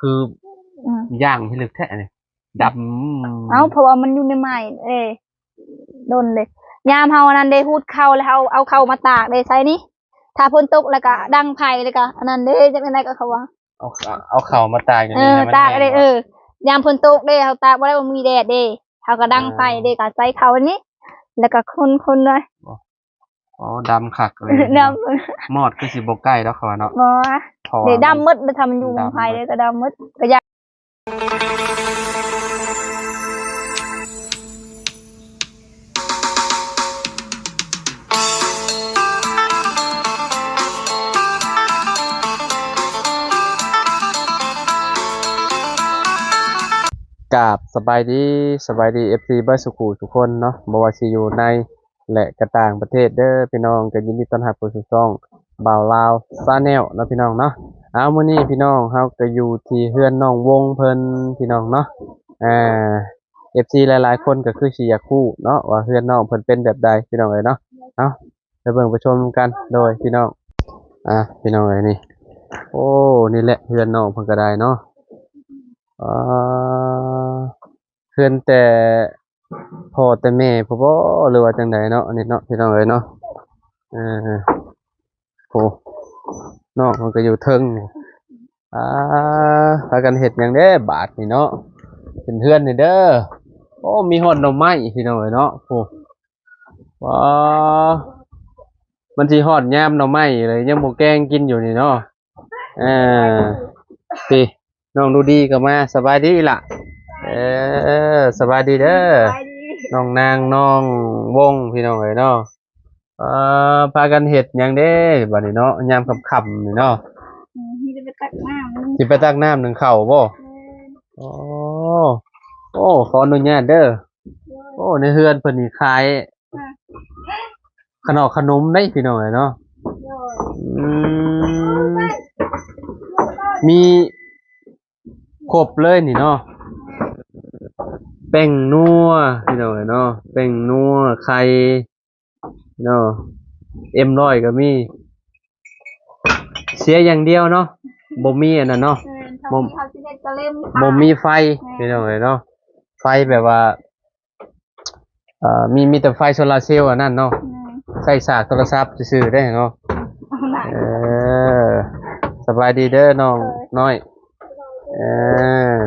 ຄື ອືມ ຢ່າງພິລຶກແທ້ນີ້ ດຳ. ເອົ້າ ເພາະວ່າມັນຢູ່ໃນໄມ້ເດ້ ດົນເດ້. ຍາມເຮົາອັນນັ້ນເດ້ ຫູດເຂົ້າ ແລ້ວເຮົາເອົາເຂົ້າມາຕາກເດ້ ໃສ່ນີ້ ຖ້າຝົນຕົກແລ້ວກໍດັງໄຟ ແລ້ວກໍອັນນັ້ນເດ້ ຈັ່ງໃດກໍເຂົາວ່າ ເອົາ ເອົາເຂົ້າມາຕາກຢູ່ ເອີ ນີ້ໃຫ້ມັນ ຕາກເດ້ ແຫ້ງ ເອີ ຍາມຝົນຕົກເດ້ ເຮົາຕາກບໍ່ໄດ້ ບໍ່ມີແດດເດ້ ເຮົາກໍດັງໄຟເດ້ ອ່າ ກໍໃສ່ເຂົ້າອັນນີ້ ແລ້ວກໍຄົນໆ ເລີຍ. ອໍ ດຳຄັກເລີຍ ດຳ ມອດຄືຊິບໍ່ໃກ້ດອກ ເຂົາວ່າເນາະ ບໍ່ ເພາະວ່າ ເດ້ ມັນ ດຳໝົດ ຖ້າມັນຢູ່ໝົງໄຟເດ້ ກໍດຳໝົດ ກໍຢາກ ກາບສະບາຍດີ ສະບາຍດີ ເອັຟຊີ ເບິດສູ່ຜູ້ສູ່ຄົນເນາະ ບໍ່ວ່າຊິຢູ່ໃນ ແລະ ກະຕ່າງປະເທດເດີພີ່ນ້ອງ ກໍຍິນດີຕ້ອນຮັບເຂົ້າສູ່ຊ່ອງບ່າວລາວ Channel ເນາະພີ່ນ້ອງເນາະ. ເອົາ ມື້ນີ້ພີ່ນ້ອງ ເຮົາກໍຢູ່ທີ່ເຮືອນນ້ອງວົງເພິ່ນພີ່ນ້ອງເນາະ. ອ່າ ເອັຟຊີ ຫຼາຍໆຄົນກໍຄືຊິຢາກຮູ້ເນາະ ວ່າເຮືອນນ້ອງເພິ່ນເປັນແບບໃດພີ່ນ້ອງເອີຍເນາະ. ເອົາ ໄປເບິ່ງໄປຊົມນຳກັນໂດຍພີ່ນ້ອງ. ອ່າ ພີ່ນ້ອງເອີຍ ນີ້ ໂອ້ ນີ້ແຫຼະເຮືອນນ້ອງເພິ່ນກໍໄດ້ເນາະ. ອ່າ ເຮືອນແຕ່ພໍ່ແຕ່ແມ່ພຸ້ນບໍ ຫຼືວ່າຈັ່ງໃດເນາະ ອັນນີ້ເນາະ ພີ່ນ້ອງເອີຍເນາະ. ເອີ ໂອ້ ນ້ອງເພິ່ນກໍຢູ່ເທິງ. ອ່າ ພາກັນເຮັດຫຍັງເດ້ບາດນີ້ເນາະ ເປັນເຮືອນນີ້ເດີ. ໂອ້ ມີຮອດໜໍ່ໄມ້ພີ່ນ້ອງເອີຍເນາະ. ໂອ້ ວ້າ ມັນຊິຮອດຍາມໜໍ່ໄມ້ເລີຍ ຍັງບໍ່ແກງກິນຢູ່ນີ້ເນາະ. ເອີ ພີ່ນ້ອງດູດີກໍມາ ສະບາຍດີລະ. ເອີ ສະບາຍດີເດີ ສະບາຍດີ ນ້ອງນາງ ນ້ອງວົງ ພີ່ນ້ອງເອີຍເນາະ. ເອີ ພາກັນເຮັດຫຍັງເດ້ບາດນີ້ເນາະ ຍາມຄ່ຳໆນີ້ເນາະ? ອືມ ມີແຕ່ໄປຕັກນ້ຳ ຊິໄປຕັກນ້ຳໜຶ້ງເຂົ້າບໍ? ແມ່ນ ອໍ ໂອ້ ຂໍອະນຸຍາດເດີ. ໂດຍ ໂອ້ ໃນເຮືອນເພິ່ນນີ້ຂາຍ ອ່າ ຂະໜອກຂະໜົມເດ້ພີ່ນ້ອງເອີຍເນາະ. ໂດຍ ອືມ ມີຄົບເລີຍນີ້ເນາະ ແປ້ງນົວພີ່ນ້ອງເອີຍເນາະ ແປ້ງນົວ ໄຂ່ເນາະ ເອັມຮ້ອຍກໍມີ. ເສຍຢ່າງດຽວເນາະ ບໍ່ມີອັນນັ້ນເນາະ. ແມ່ນ ບໍ່ ບໍ່ມີໄຟ ແມ່ນ ພີ່ນ້ອງເອີຍເນາະ ໄຟແບບວ່າ ເອີ ມີ ມີແຕ່ໄຟໂຊລາເຊວອັນນັ້ນເນາະ. ແມ່ນ ໃຊ້ສາກໂທລະສັບຊື່ໆ ເດ້ເນາະ. ເອີ ສະບາຍດີເດີນ້ອງ ເອີ ນ້ອຍ. ເອີ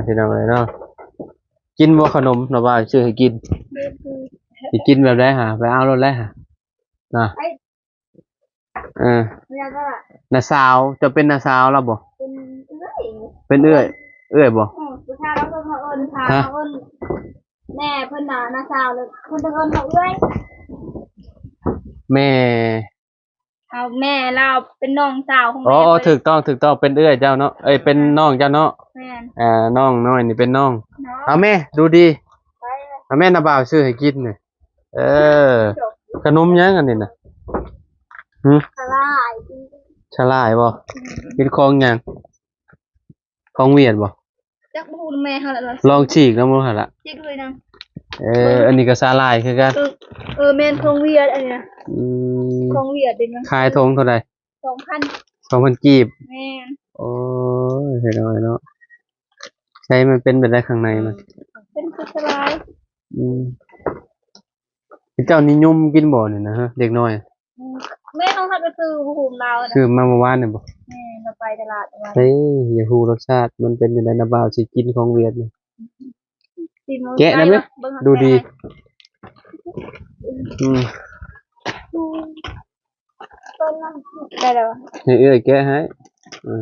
ພີ່ນ້ອງເອີຍເນາະ ກິນບໍ່ຂະໜົມ ນ້າບ່າວຊື້ໃຫ້ກິນ? ຊິກິນແບບໃດຫາ ໄປເອົາໂລດແຫຼະຫາ ນະ. ເອີ ນ້າສາວ ເຈົ້າເປັນນ້າສາວລາວບໍ່? ເປັນເອື້ອຍ ເປັນເອື້ອຍ ເອື້ອຍບໍ່? ເອີ ຜູ້ຊາຍລາວເພິ່ນເອີ້ນ ຫາ ເອີ້ນແມ່ເພິ່ນວ່ານ້າສາວ ແລ້ວເພິ່ນເອີ້ນວ່າເອື້ອຍ ແມ່ ເອົາ ແມ່ລາວເປັນນ້ອງສາວຂອງ ອໍ ແມ່ຂ້ອຍ ຖືກຕ້ອງ ຖືກຕ້ອງ ເປັນເອື້ອຍເຈົ້າເນາະ ເອີຍ ເປັນ ອ່າ ນ້ອງເຈົ້າເນາະ. ແມ່ນ ອ່າ ນ້ອງນ້ອຍນີ້ເປັນນ້ອງ. ເນາະ ເອົາແມ່ ດູດີ ໄປ ເອົາແມ່ ນ້າບ່າວຊື້ໃຫ້ກິນນີ້. ເອີ ຂະໜົມຫຍັງອັນນີ້ນະ? ຫື ສາຫຼ່າຍ ສາຫຼ່າຍບໍ່? ອືມ ເປັນຂອງຫຍັງ? ຂອງຫວຽດບໍ່? ຈັກບໍ່ຮູ້ນຳແມ່ເຮົາລະ ລອງສີກນຳເບິ່ງຫັ້ນລະ ສີກເລີຍນະ. ເອີ ອັນນີ້ກໍສາຫຼ່າຍຄືກັນ. ເອີ ເອີ ແມ່ນຂອງຫວຽດອັນນີ້ນະ. ອືມ ຂອງຫວຽດເດ້. ຂາຍຖົງເທົ່າໃດ? ສອງພັນ ສອງພັນກີບ. ແມ່ນ. ໂອ້ຍ ເຮັດເອົາເນາະ ໃສ່ມັນເປັນແບບໃດຂ້າງໃນມັນ? ເປັນຄືສາຫຼ່າຍ. ອືມ ເຈົ້ານິຍົມກິນບໍ່ນີ້ນະ ເດັກນ້ອຍ? ອືມ ແມ່ເຮົາຫາກະຊື້ຫູມລາວນະ ຊື້ມາມື້ວານນີ້ບໍ່? ແມ່ນ ລາວໄປຕະຫຼາດມື້ວານ. ເອີ ຢາກຮູ້ລົດຊາດມັນເປັນຈັ່ງໃດ ນ້າບ່າວຊິກິນຂອງຫວຽດນີ້. ແກະໄດ້ໄໝ? ດູດີ. ອືມ ໄດ້ແລ້ວ ໃຫ້ເອື້ອຍແກະໃຫ້. ເອີ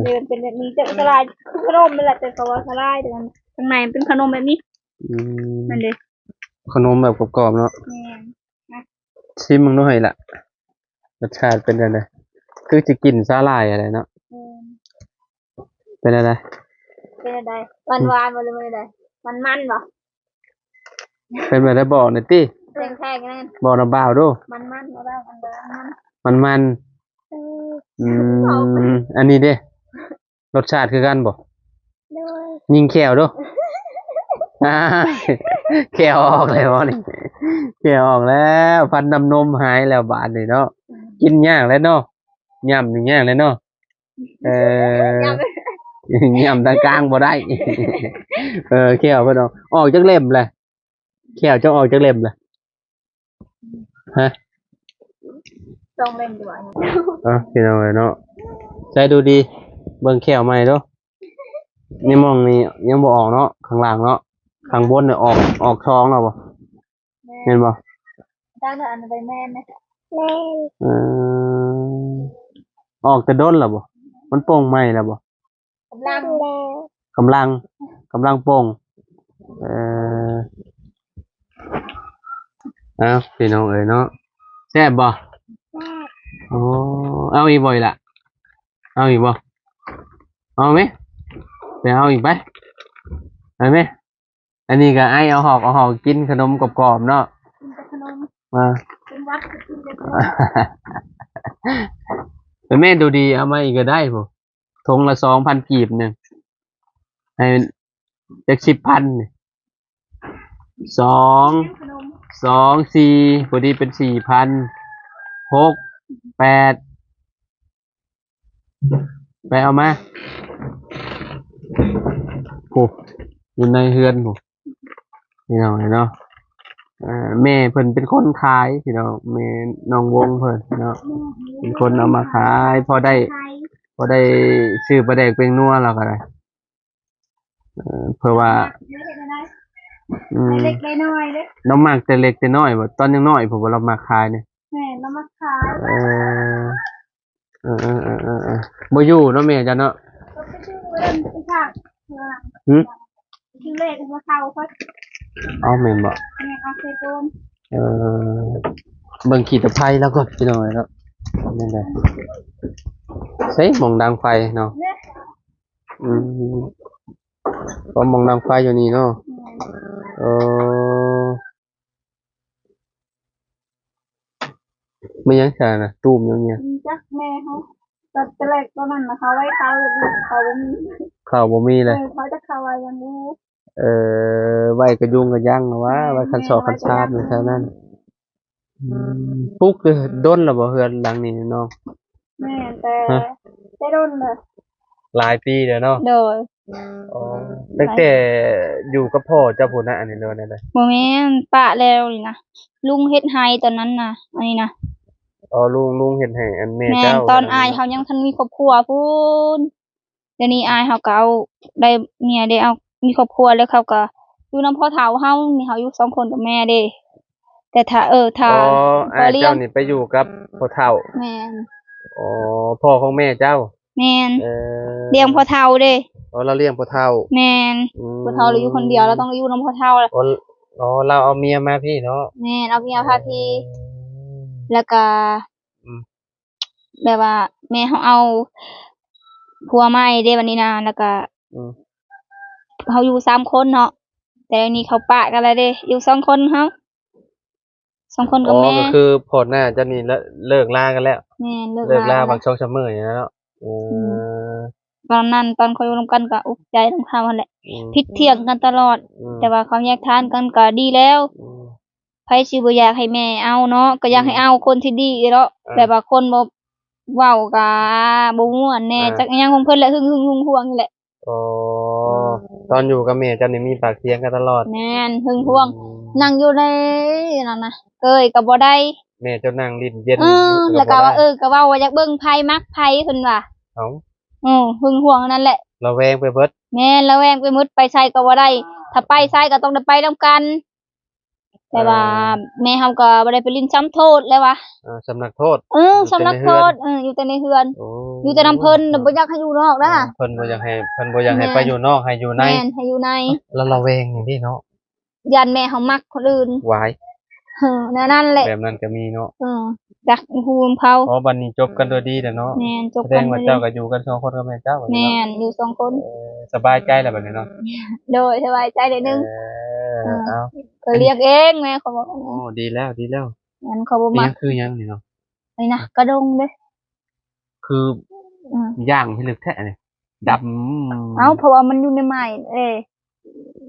ເອີ ເປັນແບບນີ້ ຈະສາຫຼ່າຍຄືຂະໜົມນັ້ນແຫຼະ ແຕ່ເຂົາວ່າສາຫຼ່າຍ ແຕ່ວ່າຂ້າງໃນມັນເປັນຂະໜົມແບບນີ້. ອືມ ນັ້ນເດ້ ຂະໜົມແບບກອບໆເນາະ. ແມ່ນ. ຊິມເບິ່ງດູໃຫ້ລະ ລົດຊາດເປັນຈັ່ງໃດ? ຄືຊິກິນສາຫຼ່າຍຫັ້ນແຫຼະເນາະ. ແມ່ນ. ເປັນຈັ່ງໃດ? ເປັນຈັ່ງໃດ? ຫວານໆບໍ່ ຫຼືວ່າຈັ່ງໃດ? ມັນໆບໍ່? ເປັນແບບໃດ? ບອກໜ່ອຍຕິ. ແຂງໆນັ້ນ ບອກນຳບ່າວດູ. ມັນໆບໍ່? ມັນໆ ມັນໆ. ເອີ ອືມ ອັນນີ້ເດ? ລົດຊາດຄືກັນບໍ່? ໂດຍ. ຍິງແຂ້ວດູ. ແຂ້ວອອກແລ້ວນີ້ ແຂ້ວອອກແລ້ວ ຟັນນ້ຳນົມຫາຍແລ້ວບາດນີ້ເນາະ. ອືມ ກິນຍາກແລ້ວເນາະ ຫຍ້ຳນີ້ຍາກແລ້ວເນາະ. ເອີ ຫຍ້ຳ ຍ່ຳທາງກາງບໍ່ໄດ້. ເອີ ແຂ້ວເພິ່ນອອກ ອອກຈັກເຫຼັ້ມແຫຼະ? ແຂ້ວເຈົ້າອອກຈັກເຫຼັ້ມແຫຼະ? ຮະ? ສອງເຫຼັ້ມດ້ວຍ. ເອີ ພີ່ນ້ອງເອີຍເນາະ ໃສ່ດູດີ ເບິ່ງແຂ້ວໃໝ່ດູ. ໃນໝ່ອງນີ້ຍັງບໍ່ອອກເນາະ ຂ້າງລ່າງເນາະ ຂ້າງບົນນີ້ອອກ ອອກສອງແລ້ວບໍ່? ແມ່ນ ແມ່ນບໍ່? ຕາອັນໃບແມ່ນນະ. ແມ່ນ. ເອີ ອອກແຕ່ດົນແລ້ວບໍ່? ມັນປົ່ງໃໝ່ແລ້ວບໍ່? ກຳລັງ ກຳລັງ ກຳລັງປົ່ງ. ເອີ ເອົ້າ ພີ່ນ້ອງເອີຍເນາະ ແຊບບໍ່? ແຊບ. ໂອ້ ເອົາອີກບໍ່ອີ່ຫຼ້າ? ເອົາອີກບໍ່? ເອົາໄໝ? ໄປເອົາອີກໄປ ໄປໄໝ? ອັນນີ້ກໍໄອເອົາຫອກເອົາຫອກ ກິນຂະໜົມກອບໆເນາະ ກິນແຕ່ຂະໜົມ. ອ່າ ເປັນຫວັດກໍກິນແຕ່ຂະໜົມ. ແມ່ດູດີ ເອົາມາອີກກໍໄດ້ພຸ້ນ ຖົງລະສອງພັນກີບໜຶ່ງ ໃຫ້ຈັກສິບພັນນີ້ ສອງ ສອງ ສີ່ ພໍດີເປັນສີ່ພັນ ຫົກ ແປດ ໄປເອົາມາ ໂອ້ ຢູ່ໃນເຮືອນພຸ້ນ ພີ່ນ້ອງເອີຍເນາະ. ເອີ ແມ່ເພິ່ນເປັນຄົນຂາຍ ພີ່ນ້ອງ ແມ່ນ້ອງວົງເພິ່ນເນາະ ເປັນຄົນເອົາມາຂາຍ ພໍໄດ້ ພໍໄດ້ຊື້ປາແດກແປ້ງນົວລາວກໍໄດ້. ເອີ ເພາະວ່າ ອືມ ເລັກໄດ້ນ້ອຍເດ້ ລາວມັກແຕ່ເລັກແຕ່ນ້ອຍບໍ? ຕອນຍັງນ້ອຍພຸ້ນບໍລາວມັກຂາຍນີ້? ແມ່ນ ລາວມັກຂາຍ. ເອີ ເອີໆໆໆ ບໍ່ຢູ່ເນາະແມ່ເຈົ້າເນາະ? ກໍໄປຊື້ເພິ່ນໄປຝາກ. ຫື? ຊື້ເລກມາເຊົ່າເພິ່ນ. ເອົ້າ ແມ່ນບໍ? ແມ່ນ ເອົາໃສ່ໂກນ. ເອີ ເບິ່ງຂີ້ຕະໄຄລາວກ່ອນ ພີ່ນ້ອງເອີຍເນາະ ເປັນຈັ່ງໃດ? ໃສ່ໝ່ອງດັງໄຟເນາະ. ອືມ ກໍໝ່ອງດັງໄຟຢູ່ນີ້ເນາະ. ແມ່ນ. ເອີ ແມ່ນຫຍັງຊັ້ນນະ? ຕູມຫຍັງນີ້? ຈັກແມ່ເຮົາ ຕອນແລກຕອນນັ້ນນະ ເຂົາໄວ້ເຂົ້າ ເຂົ້າບໍ່ມີ ເຂົ້າບໍ່ມີເລີຍ. ເອີ ເຂົາຈັກເຂົ້າວ່າຫຍັງຢູ່. ເອີ ໄວ້ກະຍຸງກະຍັງວ່າ ແມ່ນ ໄວ້ຄັນສອກຄັນຊາມຢູ່ແຖວນັ້ນ. ອືມ ປຸກດົນແລ້ວບໍ່ເຮືອນຫຼັງນີ້ນ້ອງ? ແມ່ນ ແຕ່ ຮະ? ແຕ່ດົນແລ້ວ ຫຼາຍປີແລ້ວເນາະ. ໂດຍ. ອໍ ຕັ້ງແຕ່ຢູ່ກັບພໍ່ເຈົ້າພຸ້ນນະ ອັນນີ້ ຫຼືວ່າແນວໃດ? ບໍ່ແມ່ນ ປະແລ້ວນີ້ນະ ລຸງເຮັດໄຮ່ຕອນນັ້ນນະ ອັນນີ້ນະ. ອໍ ລຸງ ລຸງເຮັດໃຫ້ອັນແມ່ເຈົ້າ. ແມ່ນ ຕອນອ້າຍເຮົາຍັງທັນມີຄອບຄົວພຸ້ນ. ດຽວນີ້ອ້າຍເຮົາກໍເອົາ ໄດ້ເມຍ ໄດ້ເອົາ ມີຄອບຄົວແລ້ວ ເຂົາກໍຢູ່ນຳພໍ່ເຖົ້າເຮົານີ້ ເຮົາຢູ່ສອງຄົນກັບແມ່ເດ້. ແຕ່ຖ້າ ເອີ ຖ້າ ອໍ ອ້າຍເຈົ້ານີ້ໄປຢູ່ກັບພໍ່ເຖົ້າ. ແມ່ນ. ອໍ ພໍ່ຂອງແມ່ເຈົ້າ. ແມ່ນ. ເອີ ລ້ຽງພໍ່ເຖົ້າເດ້. ອໍ ລາວລ້ຽງພໍ່ເຖົ້າ. ແມ່ນ. ອືມ ພໍ່ເຖົ້າລາວຢູ່ຄົນດຽວ ລາວຕ້ອງຢູ່ນຳພໍ່ເຖົ້າ. ອໍ ອໍ ລາວເອົາເມຍມາພີ້ເນາະ. ແມ່ນ ເອົາເມຍມາພີ້. ອືມ ແລ້ວກໍ ອືມ ແບບວ່າແມ່ເຮົາເອົາຜົວໃໝ່ເດ້ ບັດນີ້ນະ ແລ້ວກະ ອືມ ເຮົາຢູ່ສາມຄົນເນາະ ແຕ່ດຽວນີ້ເຂົາປະກັນແລ້ວເດ້ ຢູ່ສອງຄົນເຮົາ ສອງຄົນກັບແມ່. ອໍ ກໍຄືພໍ່ນ້າເຈົ້ານີ້ເລີກລາກັນແລ້ວ. ແມ່ນ ເລີກລາ ເລີກລາບັກສອງສາມມື້ນີ້ແຫຼະເນາະ. ອືມ ອືມ ຕອນນັ້ນຕອນເຂົາຢູ່ນຳກັນກໍອຸກໃຈນຳເຂົາຫັ້ນແຫຼະ. ອືມ ຜິດຖຽງກັນຕະຫຼອດ. ອືມ ແຕ່ວ່າເຂົາແຍກທາງກັນກໍດີແລ້ວ. ອືມ ໃຜຊິບໍ່ຢາກໃຫ້ແມ່ເອົາເນາະ ກໍຢາກໃຫ້ເອົາຄົນທີ່ດີເນາະ. ເອີ ແບບວ່າຄົນບໍ່ເວົ້າກໍບໍ່ມ່ວນແດ່ ເອີ ຈັກອີ່ຫຍັງຂອງເພິ່ນແຫຼະ ຫຶງໆຫວງໆນີ້ແຫຼະ. ອໍ ອືມ ຕອນຢູ່ກັບແມ່ເຈົ້ານີ້ມີປາກສຽງກັນຕະຫຼອດ. ແມ່ນ ຫຶງຫວງ. ອືມ ນັ່ງຢູ່ໃນນັ້ນນະ ເອີຍກໍບໍ່ໄດ້ ແມ່ເຈົ້ານັ່ງຫຼິ້ນເຢັນ. ເອີ ແລ້ວກໍວ່າ ເອີ ກໍເວົ້າວ່າຢາກເບິ່ງໃຜມັກໃຜເພິ່ນວ່າ. ເອົ້າ ເອີ ຫຶງຫວງນັ້ນແຫຼະ ລະແວງໄປເບິດ. ແມ່ນ ລະແວງໄປໝົດ ໄປໃສກໍບໍ່ໄດ້ ຖ້າໄປໃສກໍຕ້ອງໄດ້ໄປນຳກັນ. ແຕ່ວ່າ ເອີ ແມ່ເຮົາກໍບໍ່ໄດ້ໄປຫຼິ້ນຊ້ຳໂທດແລ້ວວະ. ເອີ ຊ້ຳນັກໂທດ. ເອີ ຊ້ຳນັກໂທດ. ເອີ ຢູ່ແຕ່ໃນເຮືອນ. ໂອ້ ຢູ່ແຕ່ນຳເພິ່ນ ບໍ່ຢາກໃຫ້ຢູ່ນອກນະ. ເອີ ເພິ່ນບໍ່ຢາກໃຫ້ ເພິ່ນບໍ່ຢາກໃຫ້ ແມ່ນ ໄປຢູ່ນອກ ໃຫ້ຢູ່ໃນ. ແມ່ນ ໃຫ້ຢູ່ໃນ. ລະລະແວງຫຍັງເດ້ເນາະ ຢ້ານແມ່ເຮົາມັກຄົນອື່ນ. ຫວາຍ ເອີ ແນວນັ້ນແຫຼະ ແບບນັ້ນກໍມີເນາະ. ເອີ ຈັກຮູ້ນຳເຂົາ. ອໍ ບັດນີ້ຈົບກັນໂດຍດີແລ້ວເນາະ. ແມ່ນ ຈົບກັນໂດຍດີ. ແສດງວ່າເຈົ້າກໍຢູ່ກັນສອງຄົນກັບແມ່ເຈົ້າ. ແມ່ນ ຢູ່ສອງຄົນ. ເອີ ສະບາຍໃຈແລ້ວບັດນີ້ເນາະ. ໂດຍ ສະບາຍໃຈໄດ້ໜຶ່ງ. ເອີ ເອີ ເອົາ ຂ້ອຍລ້ຽງເອງ ແມ່ເຂົາບອກ. ໂອ້ ດີແລ້ວ ດີແລ້ວ. ອັນເຂົາບໍ່ມັກ. ຄືຫຍັງນີ້ເນາະ? ນີ້ນະ ກະດົງເດ້. ຄື ອືມ ຢ່າງພິລຶກແທ້ນີ້ ດຳ. ເອົ້າ ເພາະວ່າມັນຢູ່ໃນໄມ້ເດ້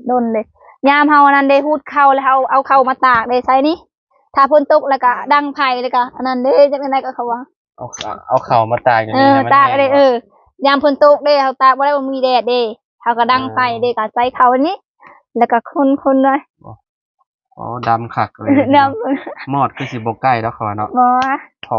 ດົນເດ້. ຍາມເຮົາອັນນັ້ນເດ້ ຫູດເຂົ້າແລ້ວ ເຮົາເອົາເຂົ້າມາຕາກເດ້ ໃສ່ນີ້ ຖ້າຝົນຕົກແລ້ວກະດັງໄຟ ແລ້ວກະອັນນັ້ນເດ້ ຈັ່ງໃດກໍເຂົາວ່າ ເອົາ ເອົາເຂົ້າມາຕາກຢູ່ນີ້ ເອີ ໃຫ້ມັນ ຕາກເດ້. ແຫ້ງ. ເອີ ຍາມຝົນຕົກເດ້ ເຮົາຕາກບໍ່ໄດ້ ບໍ່ມີແດດເດ້ ເຮົາກໍດັງໄຟເດ້ ກໍໃສ່ເຂົ້າອັນນີ້ ແລ້ວກໍຄົນໆໄວ້. ອໍ ດຳຄັກເລີຍ ດຳ ມອດຄືຊິບໍ່ໃກ້ດອກ ເຂົາວ່າເນາະ. ບໍ່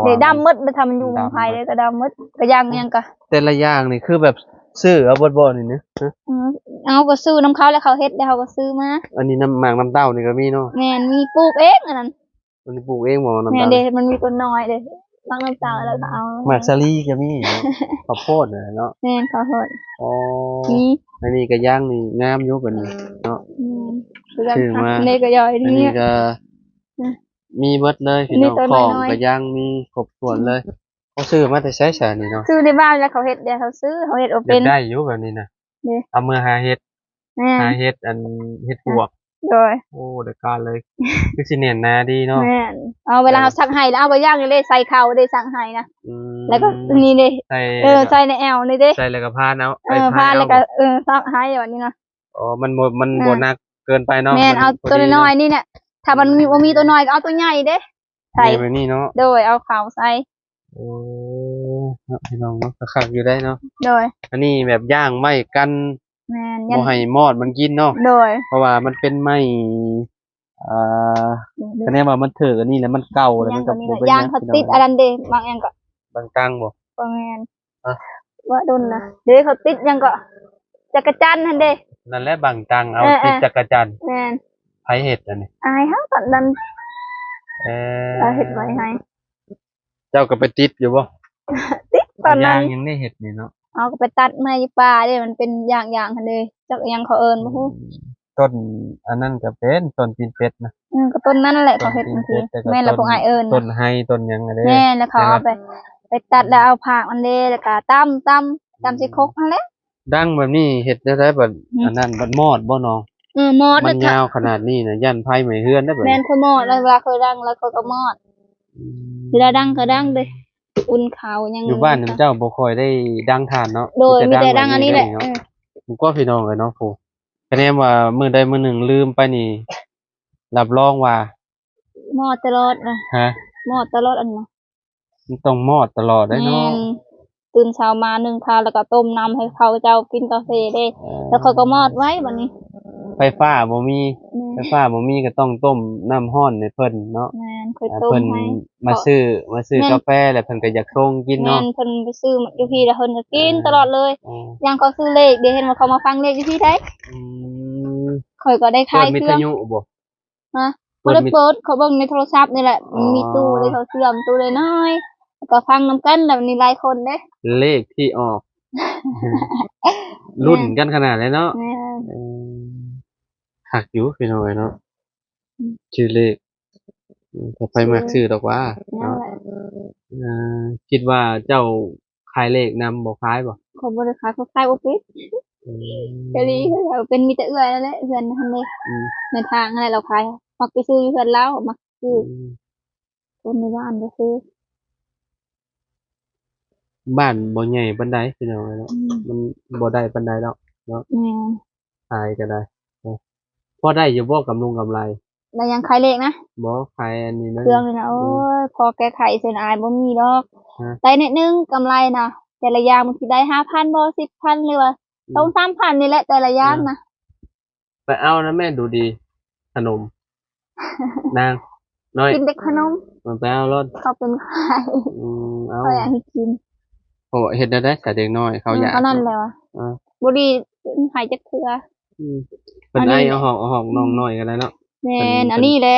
ເດ້ ດຳໝົດ ຖ້າມັນຢູ່ເມືອງໄທເດ້ ກໍດຳໝົດ ກໍຢ່າງຫຍັງກໍ ແຕ່ລະຢ່າງນີ້ຄືແບບຊື້ເອົາເບິດບໍ່ນີ້ນະ? ອືມ ເອົາ ກໍຊື້ນຳເຂົາ ແລ້ວເຂົາເຮັດ ແລ້ວເຮົາກໍຊື້ມາ. ອັນນີ້ນ້ຳໝາກນ້ຳເຕົ້ານີ້ກໍມີເນາະ? ແມ່ນ ມີ ປູກເອງອັນນັ້ນ. ມັນປູກເອງບໍ່ ນ້ຳຕານ? ແມ່ນເດ້ ມັນມີຕົ້ນນ້ອຍເດ້ ໝາກນ້ຳຕານ ແລ້ວກໍເອົາ. ໝາກສາລີກໍມີເນາະ ເຂົ້າໂພດນະເນາະ. ແມ່ນ ເຂົ້າໂພດ. ອໍ ມີ ອັນນີ້ກໍຢ່າງນີ້ງາມຢູ່ບັດນີ້ເນາະ. ອືມ ຄືກັນ ຊື້ມາ ອັນນີ້ກໍຍ່ອຍ ອັນນີ້ ນີ້ກໍ ອືມ ມີເບິດເລີຍພີ່ນ້ອງ ຂອງກໍຢ່າງມີຄົບຖ້ວນເລີຍ. ເຂົາຊື້ມາແຕ່ໃສຊະນີ້ເນາະ? ຊື້ໃນບ້ານ ແລ້ວເຂົາເຮັດ ແລ້ວເຂົາຊື້ ເຂົາເຮັດບໍ່ເປັນ. ຢາກໄດ້ຢູ່ແບບນີ້ນະ. ເດ້ ເອົາເມືອຫາເຫັດ ແມ່ນ ຫາເຫັດ ອັນ ເຫັດປວກ. ໂດຍ ໂອ້ ໄດ້ການເລີຍ ຄືຊິແໜ້ນໜາດີເນາະ. ແມ່ນ ເອົາ ເວລາເຮົາ ເອີ ຊັກໄຫ້ແລ້ວ ເອົາໄປຢ່າງນີ້ເດ້ ໃສ່ເຂົ້າເດ້ ຊັກໄຫ້ນະ. ອືມ ແລ້ວກໍນີ້ເດ້ ໃສ່ ເອີ ໃສ່ໃນແອວນີ້ເດ້ ໃສ່ແລ້ວກໍພານເອົາ ເອີ ໄປພານ ພານແລ້ວກໍ ເອົາ ເອີ ຊັກໄຫ້ແບບນີ້ນະ. ອໍ ມັນບໍ່ ມັນ ອ່າ ບໍ່ໜັກເກີນໄປເນາະ. ແມ່ນ ມັນ ເອົາ ພໍ ໂຕ ດີ ນ້ອຍໆນີ້ແຫຼະ ຖ້າມັນ ອືມ ມີ ບໍ່ມີໂຕນ້ອຍກໍເອົາໂຕໃຫຍ່ເດ້ ໃສ່ ນີ້ ແບບນີ້ເນາະ. ໂດຍ ເອົາເຂົ້າໃສ່. ໂອ້ ເນາະ ພີ່ນ້ອງເນາະ ກໍຄັກຢູ່ໄດ໋ເນາະ. ໂດຍ ອັນນີ້ແບບຢ່າງໄວ້ກັນ ແມ່ນ ບໍ່ໃຫ້ມອດມັນກິນເນາະ. ໂດຍ ເພາະວ່າມັນເປັນໄມ້ ອ່າ ໂດຍ ຄະແນນວ່າມັນຖືກອັນນີ້ແລ້ວ ມັນເກົ່າແລ້ວ ມັນກໍບໍ່ເປັນຫຍັງ. ຢ່າງເຂົາຕິດອັນນັ້ນເດ້ ບາງຢ່າງກໍ ບາງຕັງບໍ່? ບໍ່ແມ່ນ ຮະ ວ່າດົນນະ ເດ້ ເຂົາຕິດຫຍັງກໍ ຈັກກະຈັນຫັ້ນເດ້. ນັ້ນແຫຼະ ບາງຕັງເອົາ ເອີ ຕິດ ເອີ ຈັກກະຈັນ. ແມ່ນ ໃຜເຮັດອັນນີ້? ອາຍເຮົາຕອນນັ້ນ. ເອີ ລາວເຮັດໄວ້ໃຫ້. ເຈົ້າກໍໄປຕິດຢູ່ບໍ່? ຕິດຕອນນັ້ນ. ເອົາຢາງຫຍັງໄດ້ເຮັດນີ້ເນາະ? ເຮົາກໍໄປຕັດໄມ້ຢູ່ປ່າເດ້ ມັນເປັນຢາງໆຫັ້ນເດ້ ຈັກອີ່ຫຍັງເຂົາເອີ້ນບໍ່ຮູ້. ອືມ ຕົ້ນອັນນັ້ນກໍເປັນຕົ້ນຕີນເປັດນະ. ອືມ ກໍຕົ້ນນັ້ນແຫຼະເຂົາເຮັດ. ແມ່ນລະ ພວກອ້າຍເອີ້ນ ຕົ້ນໄຮ ຕົ້ນຫຍັງຫັ້ນເດ້. ແມ່ນ ແລ້ວເຂົາເອົາໄປ ໄປຕັດແລ້ວເອົາພາກມັນເດ້ ແລ້ວກໍຕຳ ຕຳ ຕຳຊິຄົກຫັ້ນແຫຼະ. ດັງແບບນີ້ເຮັດແນວໃດບັດ ອືມ ອັນນັ້ນບັດມອດບໍ່ນ້ອງ? ເອີ ມອດ ມັນຍາວຂະໜາດນີ້ນະ ຢ້ານໄຟໄໝ້ເຮືອນເດ້. ແມ່ນ ຂ້ອຍມອດ ເວລາຂ້ອຍດັງແລ້ວຂ້ອຍກໍມອດ. ອືມ ເວລາດັງກໍດັງເດ້ ອຸ່ນເຂົ້າຫຍັງ. ຢູ່ບ້ານນຳເຈົ້າບໍ່ຄ່ອຍໄດ້ດັງຖ່ານເນາະ? ໂດຍ ມີແຕ່ດັງອັນນີ້ແຫຼະ. ເອີ ບໍ່ກໍພີ່ນ້ອງເອີຍເນາະ ຜູ້ ຄະແນນວ່າມື້ໃດມື້ໜຶ່ງລືມໄປນີ້ ຮັບຮອງວ່າ ມອດຕະຫຼອດນະ. ຮະ ມອດຕະຫຼອດອັນນະ. ມັນຕ້ອງມອດຕະຫຼອດເດ້ເນາະ. ແມ່ນ ຕື່ນເຊົ້າມາໜຶ້ງເຂົ້າ ແລ້ວກໍຕົ້ມນ້ຳໃຫ້ເຂົາເຈົ້າກິນກາເຟເດ້. ເອີ ແລ້ວຂ້ອຍກໍມອດໄວ້ບັດນີ້. ໄຟຟ້າບໍ່ມີ. ແມ່ນ ໄຟຟ້າບໍ່ມີກໍຕ້ອງຕົ້ມນ້ຳຮ້ອນໃຫ້ເພິ່ນເນາະ. ແມ່ນ ຂ້ອຍຕົ້ມໃຫ້ ເພິ່ນມາຊື້ ມາຊື້ກາເຟ ແລ້ວເພິ່ນກໍຢາກຊົງກິນເນາະ. ແມ່ນ ເພິ່ນໄປຊື້ຢູ່ພີ້ ແລ້ວເພິ່ນກໍກິນ ເອີ ຕະຫຼອດເລີຍ. ເອີ ຢ່າງເຂົາຊື້ເລກເດ້ ເຫັນວ່າເຂົາມາຟັງເລກຢູ່ພີ້ໄດ໋. ອືມ ຂ້ອຍກໍໄດ້ຂາຍເຄື່ອງ. ເປີດວິທະຍຸບໍ່? ຮະ ບໍ່ໄດ້ເປີດ ເຂົາເບິ່ງໃນໂທລະສັບນີ້ແຫຼະ. ອໍ ມັນມີຕູ້ເດ້ ເຂົາເຊື່ອມຕູ້ນ້ອຍໆ ແລ້ວກໍຟັງນຳກັນ ແລ້ວນີ້ຫຼາຍຄົນເດ້. ເລກທີ່ອອກ ລຸ້ນກັນຂະໜາດເລີຍເນາະ. ແມ່ນ ເອີ ຄັກຢູ່ພີ່ນ້ອງເອີຍເນາະ. ອືມ ຊື່ເລກ ອືມ ຖ້າໃຜມັກຊື້ດອກວ່າເນາະ. ເອີ ຄິດວ່າເຈົ້າ ຂາຍເລກນຳບໍ່? ຂາຍບໍ່? ຂ້ອຍບໍ່ໄດ້ຂາຍ ຂ້ອຍຂາຍບໍ່ເປັນ. ອືມ ເປັນມີແຕ່ເອື້ອຍນັ້ນແຫຼະ ເຮືອນຫັ້ນເດ້. ອືມ ແມ່ທາງຫັ້ນແຫຼະລາວຂາຍ ມັກໄປຊື້ຢູ່ເຮືອນລາວ ມັກຊື້. ອືມ ຄົນໃນບ້ານກໍຄື ບ້ານບໍ່ໃຫຍ່ປານໃດພີ່ນ້ອງເອີຍເນາະ. ອືມ ມັນບໍ່ໄດ້ປານໃດດອກເນາະ. ແມ່ນ ຂາຍກໍໄດ້. ເອີ ພໍໄດ້ຢູ່ບໍ່ກຳລົງກຳໄລ? ໄດ້ຫຍັງ? ຂາຍເລກນະ? ບໍ່ ຂາຍອັນນີ້ນະ ເຄື່ອງນີ້ນະ. ໂອ້ຍ ພໍແກ້ໄຂເຊິ່ງອາຍບໍ່ມີດອກ. ຮະ ໄດ້ໜ້ອຍໜຶ່ງກຳໄລນະ ແຕ່ລະຢ່າງບາງທີໄດ້ຫ້າພັນບໍ່ ສິບພັນ ຫຼືວ່າ ອືມ ສອງສາມພັນນີ້ແຫຼະ ແຕ່ລະຢ່າງນະ. ເອີ ໄປເອົານະແມ່ດູດີ ຂະໜົມ ນາງນ້ອຍ ກິນແຕ່ຂະໜົມ. ມັນໄປເອົາໂລດ ເຂົາເປັນໄຂ້. ອືມ ເອົາ ຂ້ອຍຢາກໃຫ້ກິນ. ໂອ້ ເຮັດແນວໃດສະເດັກນ້ອຍເຂົາຢາກ? ອືມ ກໍນັ້ນແຫຼະ ເອີ ບໍ່ດີຫາຍຈັກເທື່ອ. ອືມ ເພິ່ນໄອ ເອົາຫອກ ເອົາຫອກນ້ອງນ້ອຍກໍໄດ້ເນາະ. ແມ່ນ ອັນນີ້ແຫຼະ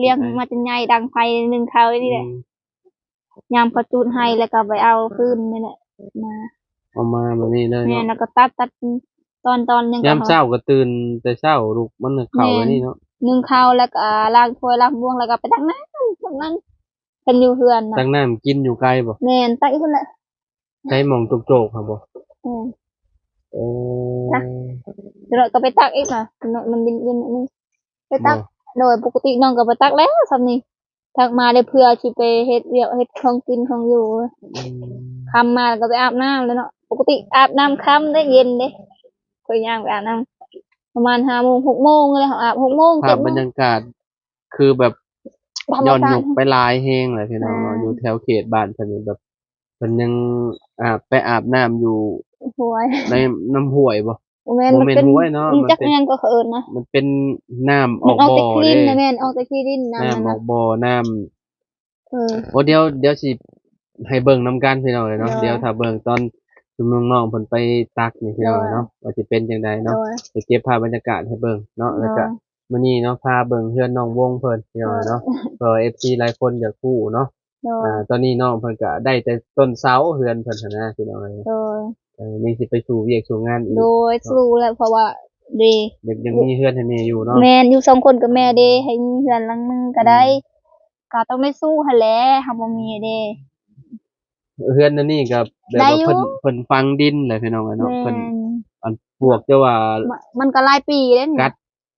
ລ້ຽງມາຈົນໃຫຍ່ ດັງໄຟໜຶ້ງເຂົ້ານີ້ແຫຼະ. ອືມ ຍາມເຂົາຈູດໄຫ້ແລ້ວກໍໄປເອົາຄືນນີ້ແຫຼະ ມາ ເອົາມາແບບນີ້ເລີຍເນາະ. ແມ່ນ ແລ້ວກໍຕັດ ຕັດຕອນ ຕອນຫຍັງກໍ ຍາມເຊົ້າກໍຕື່ນແຕ່ເຊົ້າ ລຸກມາໜຶ້ງເຂົ້າ ແມ່ນ ແບບນີ້ເນາະ. ໜຶ້ງເຂົ້າ ແລ້ວກໍລ້າງຖ້ວຍລ້າງບ່ວງ ແລ້ວກໍໄປຕັກນ້ຳ ພວກນັ້ນ ເພິ່ນຢູ່ເຮືອນນະ. ຕັກນ້ຳກິນຢູ່ໄກບໍ່? ແມ່ນ ຕັກຢູ່ພຸ້ນແຫຼະ. ໃສໝ່ອງໂຈກໆຫັ້ນບໍ່? ແມ່ນ. ເອີ ແລ້ວກໍໄປຕັກອີກນະ ມັນເຢັນໆໜ້ອຍໜຶ່ງ ໄປຕັກ. ບໍ່ ໂດຍ ປົກກະຕິນ້ອງກໍໄປຕັກແລ້ວຊ່ຳນີ້ ຕັກມາແລ້ວເພື່ອຊິໄປເຮັດວຽກເຮັດຂອງກິນຂອງຢູ່. ອືມ ຄ່ຳມາແລ້ວກໍໄປອາບນ້ຳແລ້ວເນາະ. ປົກກະຕິອາບນ້ຳຄ່ຳເດ້ ເຢັນເດ້. ຂ້ອຍຍ່າງໄປອາບນ້ຳປະມານຫ້າໂມງ ຫົກໂມງແລ້ວ ອາບຫົກໂມງ ເຈັດໂມງ. ພາບບັນຍາກາດຄືແບບ ທຳມະຊາດ ຍ້ອນຍຸກໄປຫຼາຍແຮງແລ້ວພີ່ນ້ອງເນາະ. ແມ່ນ ຢູ່ແຖວເຂດບ້ານເພິ່ນນີ້ແບບ ເພິ່ນຍັງອາບ ໄປອາບນ້ຳຢູ່ ຫ້ວຍ ໃນ ນ້ຳຫ້ວຍບໍ່? ບໍ່ແມ່ນ ບໍ່ແມ່ນຫ້ວຍເນາະ ມັນເປັນ ຈັກແມ່ນຫຍັງກໍເຂົາເອີ້ນນະ ມັນເປັນນ້ຳອອກ ມັນອອກແຕ່ ບໍ່ ຂີ້ດິນເດ້ ນະ ແມ່ນ ອອກແຕ່ຂີ້ດິນ ນ້ຳ ນ້ຳ ນັ້ນ ອອກ ນະ ບໍ່ ນ້ຳ ເອີ ໂອ້ ດຽວ ດຽວຊິໃຫ້ເບິ່ງນຳກັນພີ່ນ້ອງເອີຍເນາະ ໂດຍ ດຽວຖ້າເບິ່ງຕອນຊຸມນ້ອງໆເພິ່ນໄປຕັກນີ້ພີ່ນ້ອງເອີຍເນາະ ໂດຍ ວ່າຊິເປັນຈັ່ງໃດເນາະ ໂດຍ ໄປເກັບພາບບັນຍາກາດໃຫ້ເບິ່ງເນາະ ໂດຍ ແລ້ວກະມື້ນີ້ເນາະ ພາເບິ່ງເຮືອນນ້ອງວົງເພິ່ນພີ່ນ້ອງເອີຍເນາະ ໂດຍ ເພາະວ່າເອັຟຊີຫຼາຍຄົນຢາກຮູ້ເນາະ ໂດຍ ອາ ຕອນນີ້ນ້ອງເພິ່ນກະໄດ້ແຕ່ຕົ້ນເສົາເຮືອນເພິ່ນຫັ້ນນະພີ່ນ້ອງເອີຍ ໂດຍ ເອີ ຍັງຊິໄປສູ່ວຽກສູ່ງານອີກ ໂດຍ ເນາະ ສູ້ແຫຼະ ເພາະວ່າເດ້ ຍັງ ຍັງມີເຮືອນໃຫ້ແມ່ຢູ່ເນາະ ແມ່ນ ຢູ່ສອງຄົນກັບແມ່ເດ້ ໃຫ້ມີເຮືອນຫຼັງໜຶ່ງກໍໄດ້ ອືມ ກໍຕ້ອງໄດ້ສູ້ຫັ້ນແຫຼະ ເຮົາບໍ່ມີເດ້ ເຮືອນອັນນີ້ກໍແບບວ່າ ໄດ້ຢູ່ ເພິ່ນ ເພິ່ນຝັງດິນແຫຼະພີ່ນ້ອງເອີຍເນາະ ແມ່ນ ເພິ່ນ ອັນປວກ ແຕ່ວ່າ ມັນ ມັນກໍຫຼາຍປີແລ້ວນີ້ ກັດ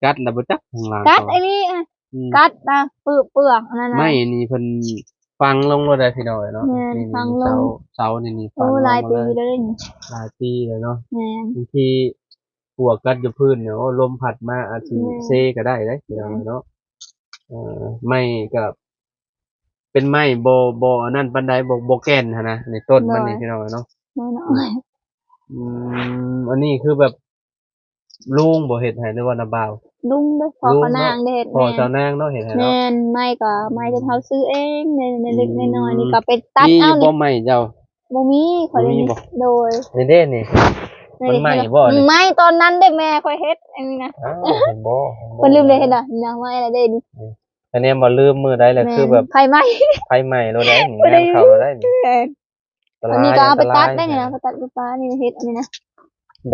ກັດແລ້ວບໍ່ຈັກທາງຫຼັງ ກັດ ເຂົາ ອີ່ຫຼີ ອືມ ກັດນະ ເປືອກ ເປືອກອັນນັ້ນນະ ໄມ້ນີ້ເພິ່ນຝັງລົງໂລດໄດ໋ພີ່ນ້ອງເອີຍເນາະ ແມ່ນ ນີ້ ຝັງລົງ ເສົາ ເສົານີ້ນີ້ຝັງ ໂອ້ ຫຼາຍປີແລ້ວນີ້ ຫຼາຍປີແລ້ວເນາະ ແມ່ນ ບາງທີປວກກັດຢູ່ພື້ນນີ້ ໂອ້ ລົມພັດມາອາດຊິ ແມ່ນ ເຊກໍໄດ້ເດ້ພີ່ນ້ອງເນາະ ເອີ ໄມ້ກໍເປັນໄມ້ບໍ່ ບໍ່ອັນນັ້ນປານໃດ ບໍ່ ບໍ່ແກ່ນຫັ້ນນະ ໃນຕົ້ນມັນນີ້ ໂດຍ ພີ່ນ້ອງເນາະ ນ້ອຍໆ ອືມ ອັນນີ້ຄືແບບ ລຸງບໍ່ເຮັດໃຫ້ ຫຼືວ່ານ້າບ່າວ? ລຸງເດ້ ພໍ່ ພໍ່ນາງເດ້ເຮັດ ພໍ່ ແມ່ນ ສາວນາງເນາະເຮັດໃຫ້ເນາະ ແມ່ນ ໄມ້ກໍໄມ້ທີ່ເຮົາຊື້ເອງ ໃນ ໃນເລັກໃນນ້ອຍນີ້ ອືມ ກໍໄປຕັດເອົາ ມີບໍ່ໄມ້ເຈົ້າ? ບໍ່ມີ ຂ້ອຍ ບໍ່ມີບໍ່? ໂດຍ ນີ້ເດ້ນີ້ ມັນໄມ້ບໍ່ນີ້? ໄມ້ຕອນນັ້ນເດ້ແມ່ຂ້ອຍເຮັດອັນນີ້ນະ ອ້າວ ເຫັນບໍ່ ເພິ່ນລືມໄດ້ເຮັດນະ ຍັງໄມ້ລະເດ້ນີ້ ອັນນີ້ບໍ່ລືມມື້ໃດລະ ແມ່ນ ຄືແບບໄຟໄໝ້ ໄຟໄໝ້ໂລດໄດ໋ນີ້ ງານເຂົ້າໂລດໄດ໋ນີ້ ແມ່ນ ອັນນີ້ກໍເອົາໄປຕັດໄດ້ນີ້ນະ ໄປຕັດຢູ່ປ່ານີ້ ເຮັດອັນນີ້ນະ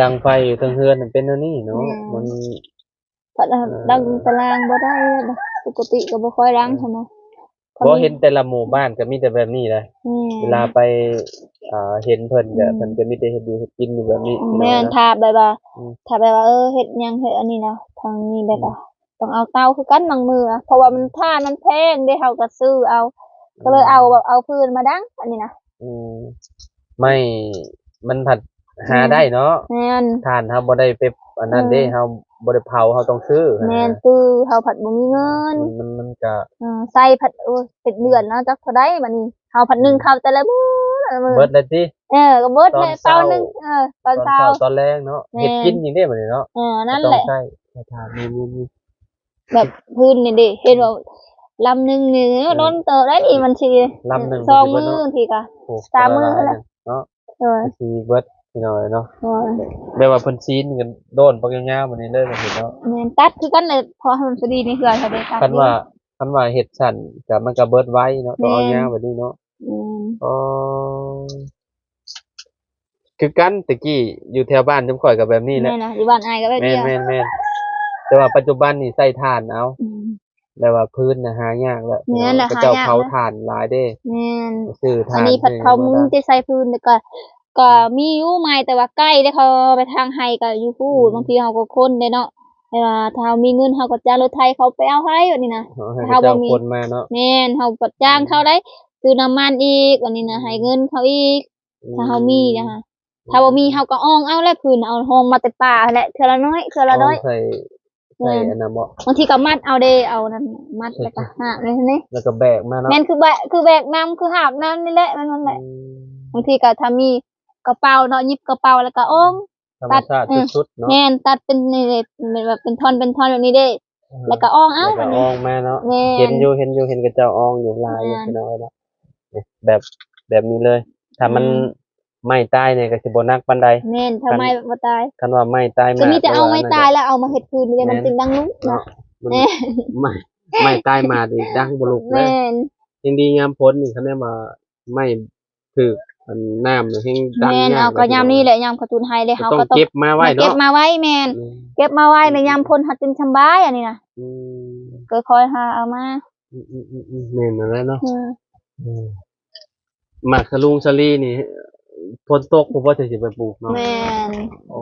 ດັງໄຟຢູ່ເທິງເຮືອນມັນເປັນແນວນີ້ເນາະ ແມ່ນ ມັນ ພັດ ເອີ ດັງຕາລາງບໍ່ໄດ້ ປົກກະຕິກໍບໍ່ຄ່ອຍດັງ ເອີ ເທົ່າໃດ ບໍ່ເຫັນແຕ່ລະໝູ່ບ້ານກໍມີແຕ່ແບບນີ້ແຫຼະ ແມ່ນ ເວລາໄປ ເອີ ເຫັນເພິ່ນກໍ ອືມ ເພິ່ນກໍມີແຕ່ເຮັດຢູ່ເຮັດກິນຢູ່ແບບນີ້ ອືມ ພີ່ນ້ອງເນາະ ແມ່ນ ຖ້າແບບວ່າ ອືມ ຖ້າແບບວ່າ ເອີ ເຮັດຫຍັງເຮັດອັນນີ້ນະ ທາງນີ້ແບບວ່າ ອືມ ຕ້ອງເອົາເຕົາຄືກັນບາງມື້ ເພາະວ່າມັນ ຖ່ານມັນແພງເດ້ ເຮົາກໍຊື້ເອົາ ກໍເລີຍເອົາ ອືມ ແບບເອົາຟືນມາດັງອັນນີ້ນະ ອືມ ໄມ້ມັນພັດຫາໄດ້ເນາະ ແມ່ນ ຖ່ານເຮົາບໍ່ໄດ້ໄປອັນນັ້ນເດ້ ເອີ ເຮົາບໍ່ໄດ້ເຜົາ ເຮົາຕ້ອງຊື້ ແມ່ນ ຊື້ ເຮົາພັດບໍ່ມີເງິນ ມັນ ມັນ ມັນກະ ເອີ ໃຊ້ພັດ ໂອ້ຍ ເປັນເດືອນເນາະ ຈັກເທົ່າໃດບັດນີ້ ເຮົາພັດໜຶ່ງເຂົ້າແຕ່ລະມື້ ແຕ່ລະມື້ ເບິດແລ້ວຕິ ເອີ ກໍເບິດແລ້ວ ຕອນເຊົ້າ ຕອນເຊົ້າ ຕອນເຊົ້າ ຕອນແລງເນາະ ແມ່ນ ເຮັດກິນອີກເດ້ບັດນີ້ເນາະ ເອີ ນັ້ນແຫຼະ ຕ້ອງໃຊ້ ຖ້າມີ ມີ ມີ ແບບພື້ນນີ້ເດ້ ເຫັນວ່າລຳໜຶ່ງນີ້ ອືມ ດົນເຕີບໄດ໋ນີ້ ມັນຊິ ລຳໜຶ່ງ ສອງມື້ ມັນຊິເບິດເນາະ ບາງທີກໍ ໂອ້ ສາມມື້ພຸ້ນແຫຼະເນາະ ເອີ ມັນຊິເບິດພີ່ນ້ອງເອີຍເນາະ ໂດຍ ແບບວ່າເພິ່ນຊີ້ນກັນໂດນປາກຍາວໆ ບາດນີ້ເລີຍ ເຫັນເນາະ ແມ່ນ ຕັດຄືກັນແຫຼະ ເພາະໃຫ້ມັນພໍດີໃນເຮືອນເຮົາເດ້ ຄັນວ່າ ຄັນວ່າເຮັດສັ້ນກໍ ມັນກໍເບິດໄວເນາະ ແມ່ນ ຕ້ອງເອົາຍາວກວ່ານີ້ເນາະ ແມ່ນ ອໍ ຄືກັນ ແຕ່ກີ້ຢູ່ແຖວບ້ານຈຸມຂ້ອຍກໍແບບນີ້ແຫຼະ ແມ່ນນະ ຢູ່ບ້ານອ້າຍກໍແບບນີ້ ແມ່ນໆ ແຕ່ວ່າປັດຈຸບັນນີ້ໃຊ້ຖ່ານເອົາ ອືມ ແບບວ່າຟືນນະຫາຍາກແລ້ວ ແມ່ນແຫຼະ ເຂົາເຈົ້າເຜົາຖ່ານຫຼາຍເດ້ ແມ່ນ ຊື້ຖ່ານ ອັນນີ້ພັດເຂົາມີແຕ່ໃຊ້ຟືນ ແລ້ວກໍ ກໍມີຢູ່ໄມ້ ແຕ່ວ່າໄກເດ້ ເຂົາໄປທາງໄຮ່ກໍຢູ່ພຸ້ນ ອືມ ບາງທີເຮົາກໍຄົນເດ້ເນາະ ແຕ່ວ່າຖ້າເຮົາມີເງິນ ເຮົາກໍຈ້າງລົດໄຖເຂົາໄປເອົາໃຫ້ ແບບນີ້ນະ ເອົາໃຫ້ເຂົາເຈົ້າຄົນມາເນາະ ແມ່ນ ເຮົາກໍຈ້າງເຂົາໄດ້ ອືມ ຊື້ນ້ຳມັນອີກ ບາດນີ້ນະ ອືມ ໃຫ້ເງິນເຂົາອີກ ອືມ ຖ້າເຮົາມີນະ ອືມ ຖ້າບໍ່ມີເຮົາກໍອ່ອງເອົາແຫຼະ ຟືນເອົາ ອ່ອງມາແຕ່ປ່າຫັ້ນແຫຼະ ເທື່ອລະໜ້ອຍ ເທື່ອລະໜ້ອຍ ອ່ອງໃສ່ ໃສ່ ແມ່ນ ອັນນັ້ນບໍ່ ບາງທີກໍມັດເອົາເດ້ ເອົານັ້ນ ມັດແລ້ວກໍຫາບໄວ້ຫັ້ນເດ້ ແລ້ວກໍແບກມາເນາະ ແມ່ນ ຄືແບກ ຄືແບກນ້ຳ ຄືຫາບນ້ຳນີ້ແຫຼະ ແມ່ນ ນັ້ນແຫຼະ ອືມ ບາງທີກໍຖ້າມີກະເປົາເນາະ ຫຍິບກະເປົາແລ້ວກໍອ່ອງ ທຳມະຊາດ ຕັດ ສຸດໆເນາະ ແມ່ນ ຕັດເປັນນີ້ເດ້ ເປັນແບບເປັນທ່ອນ ເປັນທ່ອນແບບນີ້ເດ້ ອືມ ແລ້ວກໍອ່ອງເອົາ ແລ້ວກໍອ່ອງມາເນາະ ແມ່ນ ເຫັນຢູ່ ເຫັນຢູ່ ເຫັນເຂົາເຈົ້າອ່ອງຢູ່ຫຼາຍຢູ່ ແມ່ນ ພີ່ນ້ອງເອີຍເນາະ ແບບ ແບບນີ້ເລີຍ ຖ້າມັນ ອືມ ໄມ້ຕາຍນີ້ກໍຊິບໍ່ໜັກປານໃດ ແມ່ນ ຖ້າໄມ້ບໍ່ຕາຍ ຄັນວ່າໄມ້ຕາຍ ຄືມີແຕ່ເອົາໄມ້ຕາຍແລ້ວເອົາມາເຮັດຟືນນີ້ ແມ່ນ ມັນຈຶ່ງດັງລຸ້ງເນາະ ເນາະ ມັນ ແມ່ນ ໄມ້ ໄມ້ຕາຍມານີ້ດັງບໍ່ລຸກເລີຍ ແມ່ນ ຍັງດີຍາມຝົນນີ້ ຄັນແມ່ນວ່າໄມ້ຖືກອັນນ້ຳນີ້ແຮງດັງ ແມ່ນ ຍາກ ເອົາກໍຍາມນີ້ແຫຼະ ຍາມເຂົາຈູດໄຮ່ເດ້ ເຮົາກໍຕ້ອງເກັບມາໄວ້ເນາະ ເກັບມາໄວ້ ແມ່ນ ອືມ ເກັບມາໄວ້ໃນຍາມຝົນ ອືມ ເຮົາຈຶ່ງສະບາຍ ອັນນີ້ນະ ອືມ ກໍຄ່ອຍຫາເອົາມາ ອືມໆໆໆ ແມ່ນນັ້ນແຫຼະເນາະ ອືມ ອືມ ໝາກສະລຸງສະລີນີ້ ຝົນຕົກພຸ້ນບໍ່ ຈັ່ງຊິໄປປູກເນາະ ແມ່ນ ໂອ້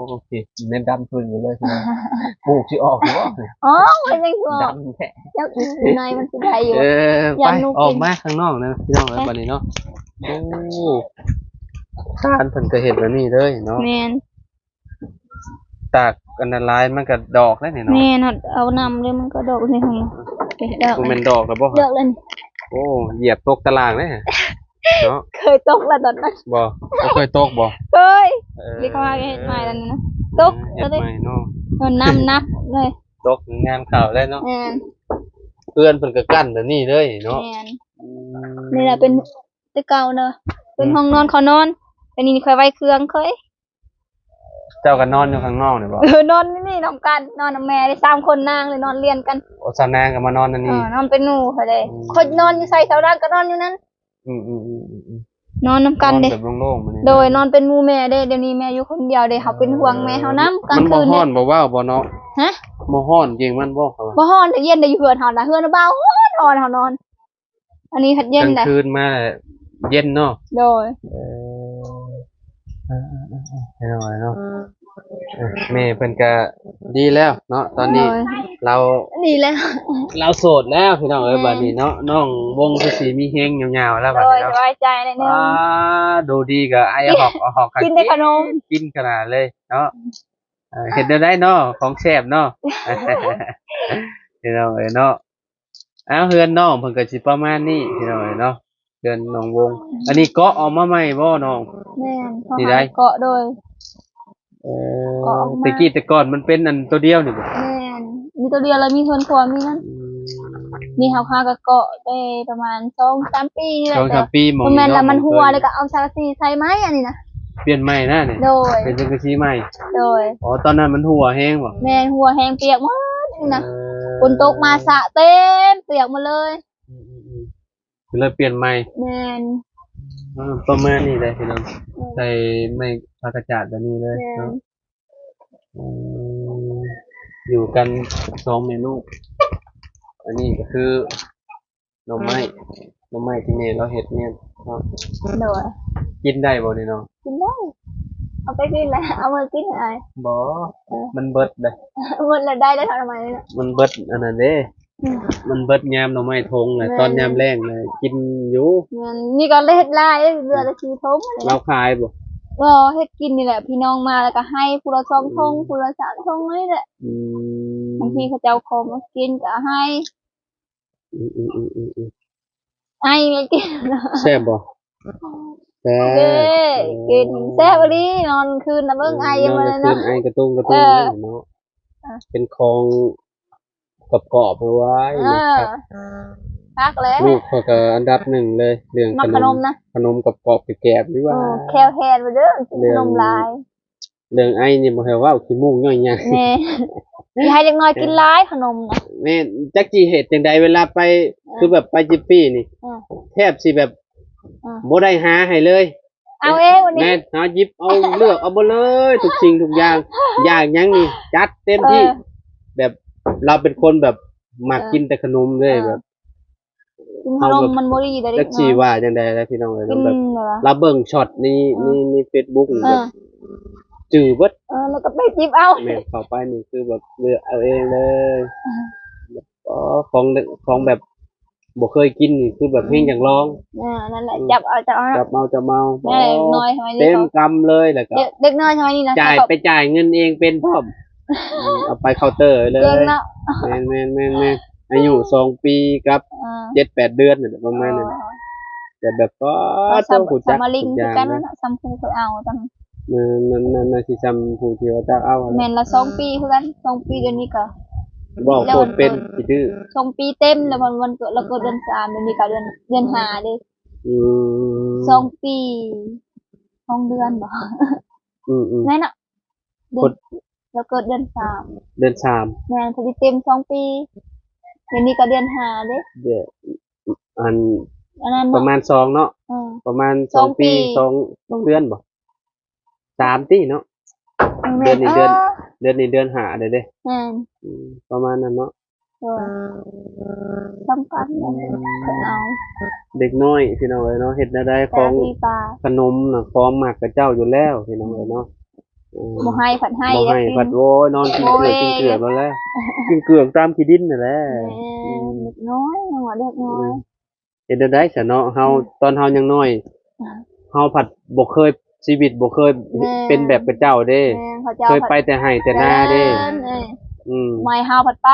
ໂອເຄ ແມ່ນດຳປຶ້ງຢູ່ເລີຍ ປູກຊິອອກຢູ່ບໍ່ ອໍ ມັນຍັງຊິອອກ ດຳແທ້ ຈັກອີກໜ້ອຍມັນຊິໄດ້ຢູ່ ເອີ ໄປ ຢ້ານໜູກິນ ອອກມາຂ້າງນອກນະ ພີ່ນ້ອງເອີຍ ໄປ ບັດນີ້ເນາະ ໂອ້ ທ່ານເພິ່ນກໍເຮັດແບບນີ້ເລີຍເນາະ ແມ່ນ ຕາກອັນນັ້ນຫຼາຍມັນກໍດອກແລ້ວນີ້ເນາະ ແມ່ນ ເອົານຳເລີຍມັນກໍດອກນີ້ຫັ້ນ ດອກ ບໍ່ແມ່ນດອກແລ້ວບໍ່ ດອກແລ້ວນີ້ ໂອ້ ຢຽບຕົກຕາລ່າງເດ້ ເນາະ ເຄີຍຕົກແລ້ວຕອນນັ້ນ ບໍ່ ບໍ່ເຄີຍຕົກບໍ່? ເຄີຍ ເອີ ເດັກເຂົາຫາເຮັດໃໝ່ແລ້ວນີ້ນະ ຕົກ ເຮັດໃໝ່ເນາະ ໂດນນ້ຳໜັກເລີຍ ຕົກງານເຂົ້າເລີຍເນາະ ແມ່ນ ເຮືອນເພິ່ນກໍກັ້ນແບບນີ້ເລີຍເນາະ ແມ່ນ ອືມ ນີ້ລະເປັນແຕ່ເກົ່ານະ ເປັນ ອືມ ຫ້ອງນອນເຂົານອນ ອັນນີ້ຂ້ອຍໄວ້ເຄື່ອງຂ້ອຍ ເຈົ້າກໍນອນຢູ່ຂ້າງນອກນີ້ບໍ່? ເອີ ນອນຢູ່ນີ້ນຳກັນ ນອນນຳແມ່ເດ້ ສາມຄົນນາງເລີຍ ນອນລຽນກັນ ໂອ້ ສາວນາງກໍມານອນອັນນີ້ ເອີ ນອນເປັນໝູ່ຂ້ອຍເດ້ ອືມ ຂ້ອຍນອນຢູ່ໃສ ສາວນາງກໍນອນຢູ່ນັ້ນ ອືມໆໆໆ ນອນນຳກັນເດ້ ນອນແບບໂລ່ງໆ ໂດຍ ນອນເປັນໝູ່ແມ່ເດ້ ດຽວນີ້ແມ່ຢູ່ຄົນດຽວເດ້ ເຮົາເປັນຫ່ວງແມ່ເຮົານຳ ກາງຄືນ ມັນບໍ່ຮ້ອນບໍ່ຫວາວບໍ່ເນາະ? ຮະ? ບໍ່ຮ້ອນ ເຢັນມັນບໍ່? ເຂົາວ່າບໍ່ຮ້ອນ ເຢັນໄດ້ຢູ່ເຮືອນເຮົານະ ເຮືອນເບົາຮ້ອນ ເຮົານອນ ອັນນີ້ພັດເຢັນ ກາງຄືນມາເຢັນເນາະ ໂດຍ ເອີ ເອີໆໆ ເນາະ ເອີ ແມ່ເພິ່ນກະດີແລ້ວເນາະ ຕອນນີ້ ໂດຍ ລາວດີແລ້ວ ລາວໂສດແລ້ວພີ່ນ້ອງເອີຍ ແມ່ນ ບັດນີ້ເນາະ ນ້ອງວົງຄືຊິມີແຮງຍາວໆແລ້ວ ໂດຍ ບັດນີ້ເນາະ ສະບາຍໃຈແລ້ວເນາະ ອ່າ ດູດີກະໄອຮອກ ຮອກ ກິນແຕ່ຂະໜົມ ກິນຂະໜາດເລີຍເນາະ ເອີ ເຮັດແນວໃດເນາະ ຂອງແຊບເນາະ ພີ່ນ້ອງເອີຍເນາະ. ອ້າວ ເຮືອນນ້ອງເພິ່ນກໍຊິປະມານນີ້ພີ່ນ້ອງເອີຍເນາະ ເຮືອນນ້ອງວົງ ອັນນີ້ເກາະອອກມາໃໝ່ບໍ່ນ້ອງ? ແມ່ນ ນີ້ໄດ໋ ເກາະ ໂດຍ ເອີ ເກາະອອກມາ ແຕ່ກີ້ແຕ່ກ່ອນມັນເປັນອັນໂຕດຽວນີ້ບໍ່? ແມ່ນ ມີໂຕດຽວ ແລ້ວມີເຮືອນຄົວ ມີນັ້ນ ອືມ ນີ້ເຮົາຫາກໍເກາະໄດ້ປະມານສອງສາມປີນີ້ແຫຼະ ສອງສາມປີ ບໍ່ແມ່ນລະ ມັນຮົ່ວ ແລ້ວກໍເອົາສັງກະສີໃສ່ໃໝ່ ອັນນີ້ນະ ປ່ຽນໃໝ່ນະນີ້ ໂດຍ ເປັນສັງກະສີໃໝ່ ໂດຍ ອໍ ຕອນນັ້ນມັນຮົ່ວແຮງບໍ່? ແມ່ນ ຮົ່ວແຮງ ປຽກໝົດນີ້ນະ ເອີ ຝົນຕົກມາສະເຕັມ ປຽກໝົດເລີຍ ອືມໆໆ ກໍເລີຍປ່ຽນໃໝ່ ແມ່ນ ເອີ ປະມານນີ້ແຫຼະພີ່ນ້ອງ ອືມ ໃສ່ໄມ້ຜ້າກະຈາດແບບນີ້ເລີຍ ແມ່ນ ເນາະ ເອີ ຢູ່ກັນສອງແມ່ລູກ ອັນນີ້ກໍຄື ໜໍ່ໄມ້ ໜໍ່ໄມ້ທີ່ແມ່ລາວເຮັດແມ່ນເນາະ ໂດຍ ກິນໄດ້ບໍ່ນີ້ນ້ອງ? ກິນໄດ້ ເອົາໄປກິນແຫຼະ ເອົາມາກິນໃຫ້ອ້າຍ ບໍ່ ເອີ ມັນເບິດເດ້ ເບິດແລ້ວໄດ້ແລ້ວ ໜໍ່ໄມ້ນີ້ນະ ມັນເບິດອັນນັ້ນເດ້ ອືມ ມັນເບິດຍາມໜໍ່ໄມ້ຖົງແຫຼະ ແມ່ນ ຕອນຍາມແລ້ງນະກິນຢູ່ ແມ່ນ ນີ້ກໍເຮັດຫຼາຍ ເຫຼືອແຕ່ສີ່ຖົງ ລາວຂາຍບໍ່? ບໍ່ ເຮັດກິນນີ້ແຫຼະ ພີ່ນ້ອງມາແລ້ວກໍໃຫ້ຜູ້ລະສອງຖົງ ອືມ ຜູ້ລະສາມຖົງນີ້ແຫຼະ ອືມ ບາງທີເຂົາເຈົ້າຂໍມາກິນກໍໃຫ້ ອືມໆໆໆໆ ອ້າຍກິນ ແຊບບໍ່? ແຊບ ເອີ ກິນແຊບອີ່ຫຼີ ນອນຄືນນະເບິ່ງ ອືມ ໄອ ນອນຄືນ ເນາະ ໄອກະຕຸງກະຕຸງ ເອີ ເນາະ ອ່ະ ເປັນຂອງກອບໆ ເອົາໄວ້ ເອີ ຄັກ ຄັກແລ້ວ ລູກຂ້ອຍກໍອັນດັບໜຶ່ງເລີຍ ເລື່ອງຂະໜົມ ມັກຂະໜົມນະ ຂະໜົມກອບໆ ແກບໆ ນີ້ວ່າ ເອີ ແຄວແຄນເດີ ກິນຂະໜົມຫຼາຍ ເລື່ອງໄອນີ້ບໍ່ໃຫ້ເວົ້າ ຂີ້ມູກຍ້ອຍຍາງ ແມ່ນ ຢ່າໃຫ້ເດັກນ້ອຍກິນຫຼາຍຂະໜົມນະ ແມ່ນ ຈັກຊິເຮັດຈັ່ງໃດເວລາໄປ ເອີ ຄືແບບໄປຈິບປີ້ນີ້ ເອີ ແທບຊິແບບ ເອີ ບໍ່ໄດ້ຫາໃຫ້ເລີຍ ເອົາເອງວັນນີ້ ແມ່ນ ຫາຫຍິບເອົາ ເລືອກເອົາເບິດເລີຍ ທຸກສິ່ງທຸກຢ່າງ ຢາກຫຍັງນີ້ຈັດເຕັມທີ່ ເອີ ແບບລາວເປັນຄົນແບບມັກ ເອີ ກິນແຕ່ຂະໜົມເລີຍ ເອີ ແບບ ກິນຂະໜົມມັນບໍ່ດີເດ້ ຈັກຊິວ່າຈັ່ງໃດລະພີ່ນ້ອງເອີຍ ແບບລາວເບິ່ງຊັອດໃນ ໃນເຟສບຸກນີ້ແບບຈື່ເບິດ ເອີ ແລ້ວກໍໄປຈິບເອົາ ແມ່ນ ເຂົ້າໄປນີ້ຄືແບບເລືອກເອົາເອງເລີຍ ເອີ ອໍ ຂອງ ຂອງແບບບໍ່ເຄີຍກິນນີ້ຄືແບບແຮງຢາກລອງ ເອີ ນັ້ນແຫຼະ ອືມ ຈັບເອົາ ຈັບເອົາ ຈັບເອົາ ຈັບເອົາ ແມ່ນ ເດັກນ້ອຍສະໄໝນີ້ ເຕັມກຳເລີຍ ແລ້ວກໍ ເດັກ ເດັກນ້ອຍສະໄໝນີ້ນະ ຈ່າຍ ໄປຈ່າຍເງິນເອງເປັນພ້ອມ ອືມ ເອົາເຂົ້າເຕີເລີຍ ແມ່ນ ແມ່ນ ແມ່ນ ແມ່ນ ອາຍຸສອງປີກັບ ອ່າ ເຈັດແປດເດືອນນີ້ແຫຼະ ປະມານນັ້ນ ອໍ ແຕ່ແບບ ອໍ ສຳມາລິງຄືກັນເນາະ ສ່ຳຜູ້ເຄີຍເອົາຕອນ ແມ່ນ ນັ້ນ ນັ້ນ ນັ້ນຊິສ່ຳຜູ້ທີ່ວ່າຈັກເອົາ ແມ່ນລະ ສອງປີຄືກັນ ສອງປີ ດຽວນີ້ກໍ ເວົ້າໂຄດເປັນ ຂີ້ດື້ ສອງປີເຕັມແລ້ວ ວັນ ວັນເກີດລາວເກີດເດືອນສາມ ດຽວນີ້ກໍເດືອນ ເດືອນຫ້າເດ້ ອືມ ສອງປີ ສອງເດືອນບໍ ອືມໆ ແມ່ນເນາະ ເດືອນ ລາວເກີດເດືອນສາມ ເດືອນສາມ ແມ່ນ ພໍດີເຕັມສອງປີ ດຽວນີ້ກໍເດືອນຫ້າເດ້ ເດືອນ ອັນ ອັນນັ້ນ ປະມານສອງເນາະ ເອີ ປະມານສອງປີ ສອງ ສອງເດືອນບໍ ສາມຕິເນາະ ແມ່ນ ເດືອນນີ້ເດືອນ ເອີ ເດືອນນີ້ເດືອນຫ້າເດ້ ແມ່ນ ອືມ ປະມານນັ້ນເນາະ ໂດຍ ສຳຄັນ ອືມ ເພິ່ນເອົາ ເດັກນ້ອຍພີ່ນ້ອງເອີຍເນາະ ເຮັດແນວໃດ ຂອງຂະໜົມນະ ຂອງມັກຂະເຈົ້າຢູ່ແລ້ວພີ່ນ້ອງເອີຍເນາະ ອືມ ບໍ່ໃຫ້ພັດໃຫ້ ບໍ່ໃຫ້ພັດ ໂອ້ຍ ນອນກິນເກືອກ ໂອ້ຍ ກິນເກືອກແລ້ວແຫຼະ ກິນເກືອກຕາມຂີ້ດິນນັ້ນແຫຼະ ແມ່ນ ອືມ ເດັກນ້ອຍ ຍັງວ່າເດັກນ້ອຍ ອືມ ເຮັດແນວໃດຊະເນາະ ເຮົາ ອືມ ຕອນເຮົາຍັງນ້ອຍ ອ່າ ເຮົາພັດບໍ່ເຄີຍ ຊີວິດບໍ່ເຄີຍ ແມ່ນ ເປັນແບບຂະເຈົ້າເດ້ ແມ່ນ ຂະເຈົ້າ ເຄີຍໄປແຕ່ໄຮ່ແຕ່ນາເດ້ ແມ່ນ ເອີ ອືມ ໃໝ່ເຮົາພັດໄປ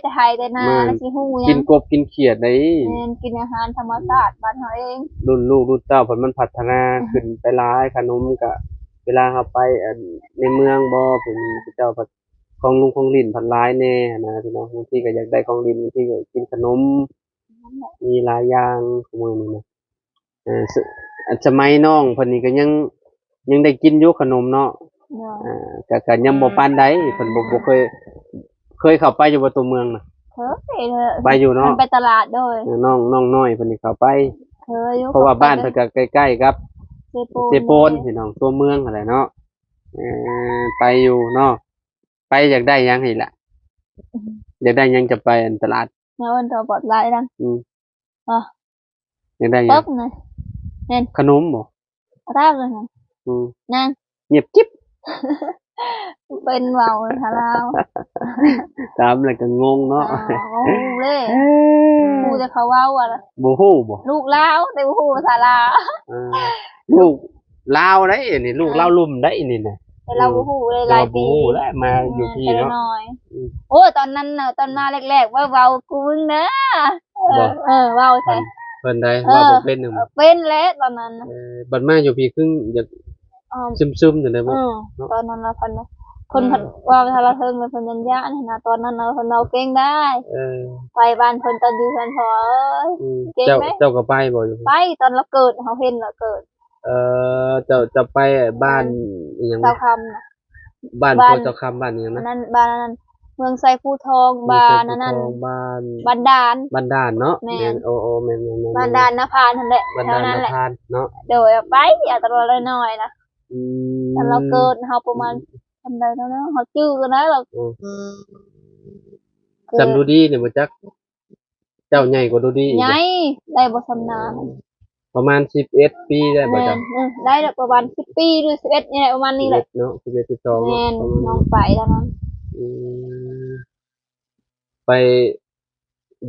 ແຕ່ໄຮ່ແຕ່ນາ ແມ່ນ ແລ້ວຊິຮູ້ຫຍັງ ກິນກົບກິນຂຽດໄດ໋. ແມ່ນ ກິນອາຫານທຳມະຊາດບ້ານເຮົາເອງ. ລຸ້ນລູກລຸ້ນເຕົ້າເພິ່ນມັນພັດທະນາ ອືມ ຂຶ້ນໄປຫຼາຍ ຂະໜົມກະ ເວລາເຮົາໄປ ອັນ ໃນເມືອງບໍ່ ເພິ່ນເຂົາເຈົ້າພັດ ຂອງລຸ້ນຂອງຫຼິ້ນພັດຫຼາຍແດ່ຫັ້ນນະພີ່ນ້ອງ. ບາງທີກໍຢາກໄດ້ຂອງຫຼິ້ນ ບາງທີກໍກິນຂະໜົມ ນັ້ນແຫຼະ ມີຫຼາຍຢ່າງຊຸມື້ນີ້ນະ. ເອີ ສະ ອັນສະໄໝນ້ອງເພິ່ນນີ້ກໍຍັງ ຍັງໄດ້ກິນຢູ່ຂະໜົມເນາະ. ເອີ ກໍ ກໍຍັງບໍ່ປານໃດ ເພິ່ນບໍ່ ບໍ່ເຄີຍ ເຄີຍເຂົ້າໄປຢູ່ບໍ່ຕົວເມືອງນະ? ເຄີຍ ໄປຢູ່ເນາະ ໄປຕະຫຼາດ. ໂດຍ ເອີ ນ້ອງ ນ້ອງນ້ອຍເພິ່ນນີ້ເຂົ້າໄປ ເຄີຍຢູ່ ເພາະວ່າບ້ານເພິ່ນກໍໃກ້ໆກັບເຊໂປນ ເຊໂປນພີ່ນ້ອງ ຕົວເມືອງຫັ້ນແຫຼະເນາະ. ເອີ ໄປຢູ່ເນາະ. ໄປຢາກໄດ້ຫຍັງນີ້ລະ? ຢາກໄດ້ຫຍັງຈະໄປອັນຕະຫຼາດ? ແນວເອີ້ນຕົວບອດຫຼາຍນະ. ອືມ ອາ ຢາກໄດ້ຫຍັງ? ປຶກນະ ແມ່ນ ຂະໜົມບໍ່? ຕາມເລີຍນະ. ອືມ ນາງ ງຽບຈິບ ເປັນເວົ້າທາລາວ ຖາມແລ້ວກໍງົງເນາະ. ອາ ບໍ່ຮູ້ເລີຍ ເອີ ຮູ້ແຕ່ເຂົາເວົ້າວ່າ ບໍ່ຮູ້ບໍ່? ລູກລາວ ແຕ່ບໍ່ຮູ້ພາສາລາວ. ເອີ ລູກ ລາວໄດ໋ນີ້ ລູກ ເອີ ລາວລຸ່ມໄດ໋ນີ້ນະ. ແຕ່ລາວ ເອີ ບໍ່ຮູ້ເລີຍ ຫຼາຍປີ ບໍ່ຮູ້ແລ້ວ ມາຢູ່ພີ້ເນາະ. ອືມ ໂອ້ຍ ຕອນນັ້ນນະ ຕອນມາແລກໆ ເວົ້າ ເວົ້າກູມຶງເດີ. ເອີ ເອີ ເວົ້າໃສ່ ເພິ່ນ ເພິ່ນໄດ໋ ເອີ ເວົ້າບໍ່ເປັນ. ເອີ ເປັນແຫຼະຕອນນັ້ນນະ. ເອີ ບັດມາຢູ່ພີ້ຄືຢາກ ອໍ ຊຶມໆ ຈັ່ງໃດບໍ່ ເອີ ເນາະ. ຕອນນັ້ນລະເພິ່ນ ເພິ່ນ ເອີ ພັດເວົ້າທາລະເທິງ ແລ້ວເພິ່ນຢ້ານໆ ຫັ້ນນະ. ຕອນນັ້ນນະ ເພິ່ນເວົ້າເກັ່ງໄດ໋. ເອີ ໄປບ້ານເພິ່ນຕອນຢູ່ເຮືອນພໍ່ ເອີຍ ອືມ ເກັ່ງເດ້. ເຈົ້າ ເຈົ້າກໍໄປບໍ່? ຢູ່ ໄປ ຕອນລາວເກີດ ເຮົາເຫັນລາວເກີດ. ເອີ ເຈົ້າ ເຈົ້າໄປບ້ານ ແມ່ນ ອີ່ຫຍັງ ເຈົ້າຄຳນະ. ບ້ານ ບ້ານ ພໍ່ເຈົ້າຄຳ ບ້ານອີ່ຫຍັງນະ? ອັນນັ້ນ ບ້ານອັນນັ້ນ ເມືອງໄຊພູທອງ ເມືອງໄຊພູທອງ ບ້ານອັນນັ້ນ ບ້ານ ບ້ານດ່ານ ບ້ານດ່ານເນາະ. ແມ່ນ ແມ່ນ ໂອ້ ໂອ້ ແມ່ນໆໆໆ ບ້ານດ່ານນາພານຫັ້ນແຫຼະ ບ້ານດ່ານນາພານເນາະ. ແຖວນັ້ນແຫຼະ ໂດຍ ໄປ ອາດຕະຫຼອດນ້ອຍນະ. ອືມ ອັນລາວເກີດ ເຮົາປະມານ ອືມ ສ່ຳໃດເນາະ ເຮົາຈື່ກັນໄດ້ລະ. ອືມ ສ່ຳດູດີນີ້ບໍ່ຈັກ ເຈົ້າໃຫຍ່ກວ່າດູດີອີກ ໃຫຍ່ ບໍ່? ໄດ້ບໍ່ສ່ຳນາ ປະມານສິບເອັດປີໄດ້ບໍ່ ແມ່ນ ເຈົ້າ? ເອີ ໄດ້ແລ້ວ ປະມານສິບປີ ຫຼື ສິບເອັດນີ້ແຫຼະ ປະມານນີ້ແຫຼະ ສິບເອັດເນາະ ສິບເອັດ ສິບສອງເນາະ. ແມ່ນ ປະມານ ນ້ອງໄປແລ້ວນະ. ອືມ ໄປ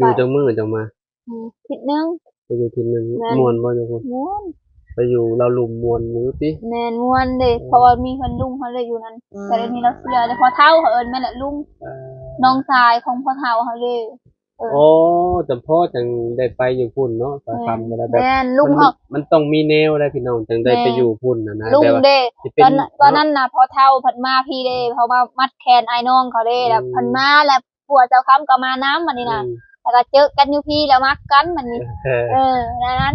ຢູ່ ໄປ ຈັກມື້ຈັ່ງມາ? ອືມ ອາທິດໜຶ່ງ ໄປຢູ່ອາທິດໜຶ່ງ. ແມ່ນ ມ່ວນບໍ່ຢູ່ພຸ້ນ? ມ່ວນ ໄປຢູ່ລາວລຸ່ມມ່ວນຢູ່ຕິ? ແມ່ນ ມ່ວນເດ້ ເອີ ເພາະວ່າມີເຮືອນລຸງເຮົາເລີຍຢູ່ນັ້ນ. ອືມ ແຕ່ດຽວນີ້ລາວເສຍແລ້ວ ພໍ່ເຖົ້າເຂົາເອີ້ນແມ່ນແຫຼະ ລຸງ ເອີ ນ້ອງຊາຍຂອງພໍ່ເຖົ້າເຮົາເດ້. ເອີ ອໍ ຈຳເພາະຈັ່ງໄດ້ໄປຢູ່ພຸ້ນເນາະ ສາຄຳ ແມ່ນ ກໍໄດ້ແບບ ແມ່ນ ລຸງ ມັນ ເຂົາ ມັນຕ້ອງມີແນວໃດ໋ພີ່ນ້ອງ ຈັ່ງໄດ້ ແມ່ນ ໄປຢູ່ພຸ້ນນະນະ. ລຸງເດ້ ແບບວ່າ ຕອນ ຕອນນັ້ນນະ ພໍ່ເຖົ້າເພິ່ນມາພີ້ເດ້ ເພາະວ່າມັດແຂນອ້າຍນ້ອງເຂົາເດ້ ອືມ ແລ້ວເພິ່ນມາ ແລ້ວຜົວເຈົ້າຄຳກໍມານຳ ບັດນີ້ນະ. ອືມ ແລ້ວກໍເຈີກັນຢູ່ພີ້ ແລ້ວມັກກັນບັດນີ້. ເອີ ເອີ ແນວນັ້ນ.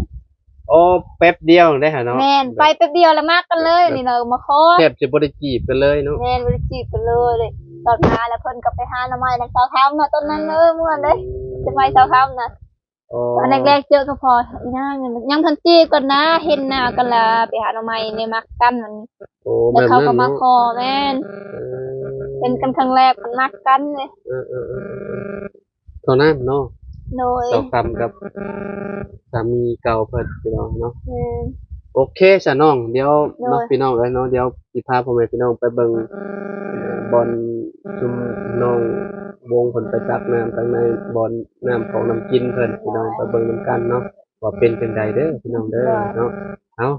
ອໍ ແປັບດຽວໄດ້ຫາເນາະ. ແມ່ນ ໄປແປັບດຽວແລ້ວມັກກັນເລີຍ ແບບ ນີ້ເນາະ ມາຂໍ ແທບຈະບໍ່ໄດ້ຈີບກັນເລີຍເນາະ. ແມ່ນ ບໍ່ໄດ້ຈີບກັນເລີຍ. ຕອນມາແລ້ວເພິ່ນກໍໄປຫາໜໍ່ໄມ້ນຳສາວຄຳເນາະ ຕອນນັ້ນ. ອືມ ເອີ ມ່ວນເດ້ ອືມ ສະໄໝສາວຄຳນະ. ອໍ ຕອນແລກໆ ເຈີກັບພໍ່ອີນາງ ຍັງທັນຈີບກັນນະ ເຫັນໜ້າກັນລະ ໄປຫາໜໍ່ໄມ້ນີ້ ມັກກັນ ໂອ້ ແບບນັ້ນເນາະ ແລ້ວເຂົາກໍມາຂໍ. ແມ່ນ ເອີ ເຫັນກັນຄັ້ງແລກ ມັນມັກກັນເດ້. ເອີໆ ເທົ່ານັ້ນເນາະ. ໂດຍ ສາວຄຳກັບສາມີເກົ່າເພິ່ນ ພີ່ນ້ອງເນາະ. ແມ່ນ ໂອເຄຊະນ້ອງ ດຽວເນາະ ໂດຍ ພີ່ນ້ອງເອີຍເນາະ ດຽວຊິພາພໍ່ແມ່ພີ່ນ້ອງໄປເບິ່ງ ເອີ ບ່ອນຊຸມນ້ອງວົງເພິ່ນໄປຕັກນ້ຳທາງໃນ ບ່ອນນ້ຳຂອງນ້ຳກິນເພິ່ນ ພີ່ນ້ອງ ໂດຍ ໄປເບິ່ງນຳກັນເນາະ ວ່າເປັນຈັ່ງໃດເດີ ພີ່ນ້ອງເດີ ໂດຍ ເນາະ. ເອົາ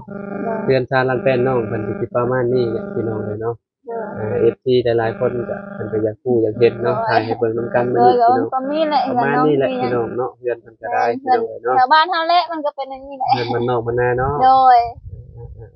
ໂດຍ ເຮືອນຊານຫຼັງແປ້ນນ້ອງເພິ່ນກໍຊິປະມານນີ້ແຫຼະ ພີ່ນ້ອງເອີຍເນາະ. ໂດຍ ອ່າ ເອັຟຊີ ຫຼາຍໆຄົນກໍ ເພິ່ນກໍຢາກຮູ້ຢາກເຫັນເນາະ. ໂດຍ ຖ່າຍໃຫ້ເບິ່ງນຳກັນມື້ນີ້ ໂດຍ ພີ່ນ້ອງ ປະມານນີ້ແຫຼະ ປະມານນີ້ແຫຼະ ພີ່ນ້ອງເນາະ ເຮືອນເພິ່ນກໍໄດ້ ໂດຍ ພີ່ນ້ອງເອີຍເນາະ. ແຖວບ້ານເຮົາແຫຼະ ມັນກໍເປັນຢ່າງນີ້ແຫຼະ ເຮືອນບ້ານນອກບ້ານນາເນາະ. ໂດຍ ອ່າໆ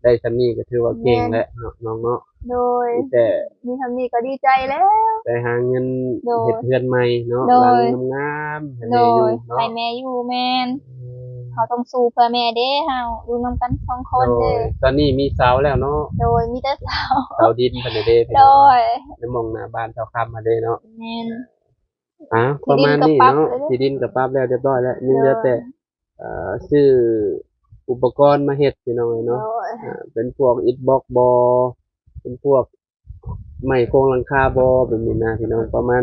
ໆ ໄດ້ສ່ຳນີ້ກໍຖືວ່າເກັ່ງແລ້ວເນາະ ນ້ອງເນາະ. ໂດຍ ມີແຕ່ ມີສ່ຳນີ້ກໍດີໃຈແລ້ວ ໄດ້ຫາເງິນ ໂດຍ ເຮັດເຮືອນໃໝ່ເນາະ ໂດຍ ຫຼັງງາມໆ ໃຫ້ແມ່ຢູ່ເນາະ ໂດຍ ໃຫ້ແມ່ຢູ່. ແມ່ນ ເອີ ເຮົາຕ້ອງສູ້ເພື່ອແມ່ເດ້ ເຮົາຢູ່ນຳກັນສອງຄົນເດ້. ໂດຍ ຕອນນີ້ມີເສົາແລ້ວເນາະ. ໂດຍ ມີແຕ່ເສົາ ເສົາດິນເພິ່ນເດ້ ພີ່ນ້ອງ. ໂດຍ ໃນໝ່ອງໜ້າບ້ານຊາວຄຳຫັ້ນເດ້ເນາະ. ແມ່ນ ອ່າ ປະມານນີ້ເນາະ ທີ່ດິນກໍປັບແລ້ວ ທີ່ດິນກໍປັບແລ້ວຮຽບຮ້ອຍແລ້ວ ຍັງເຫຼືອແຕ່ ໂດຍ ເອີ ຊື້ອຸປະກອນມາເຮັດ ພີ່ນ້ອງເອີຍເນາະ. ໂດຍ ເປັນພວກອິດບລັອກບໍ ເປັນພວກໄມ້ໂຄງຫຼັງຄາບໍ ແບບນີ້ນະ ພີ່ນ້ອງ. ປະມານ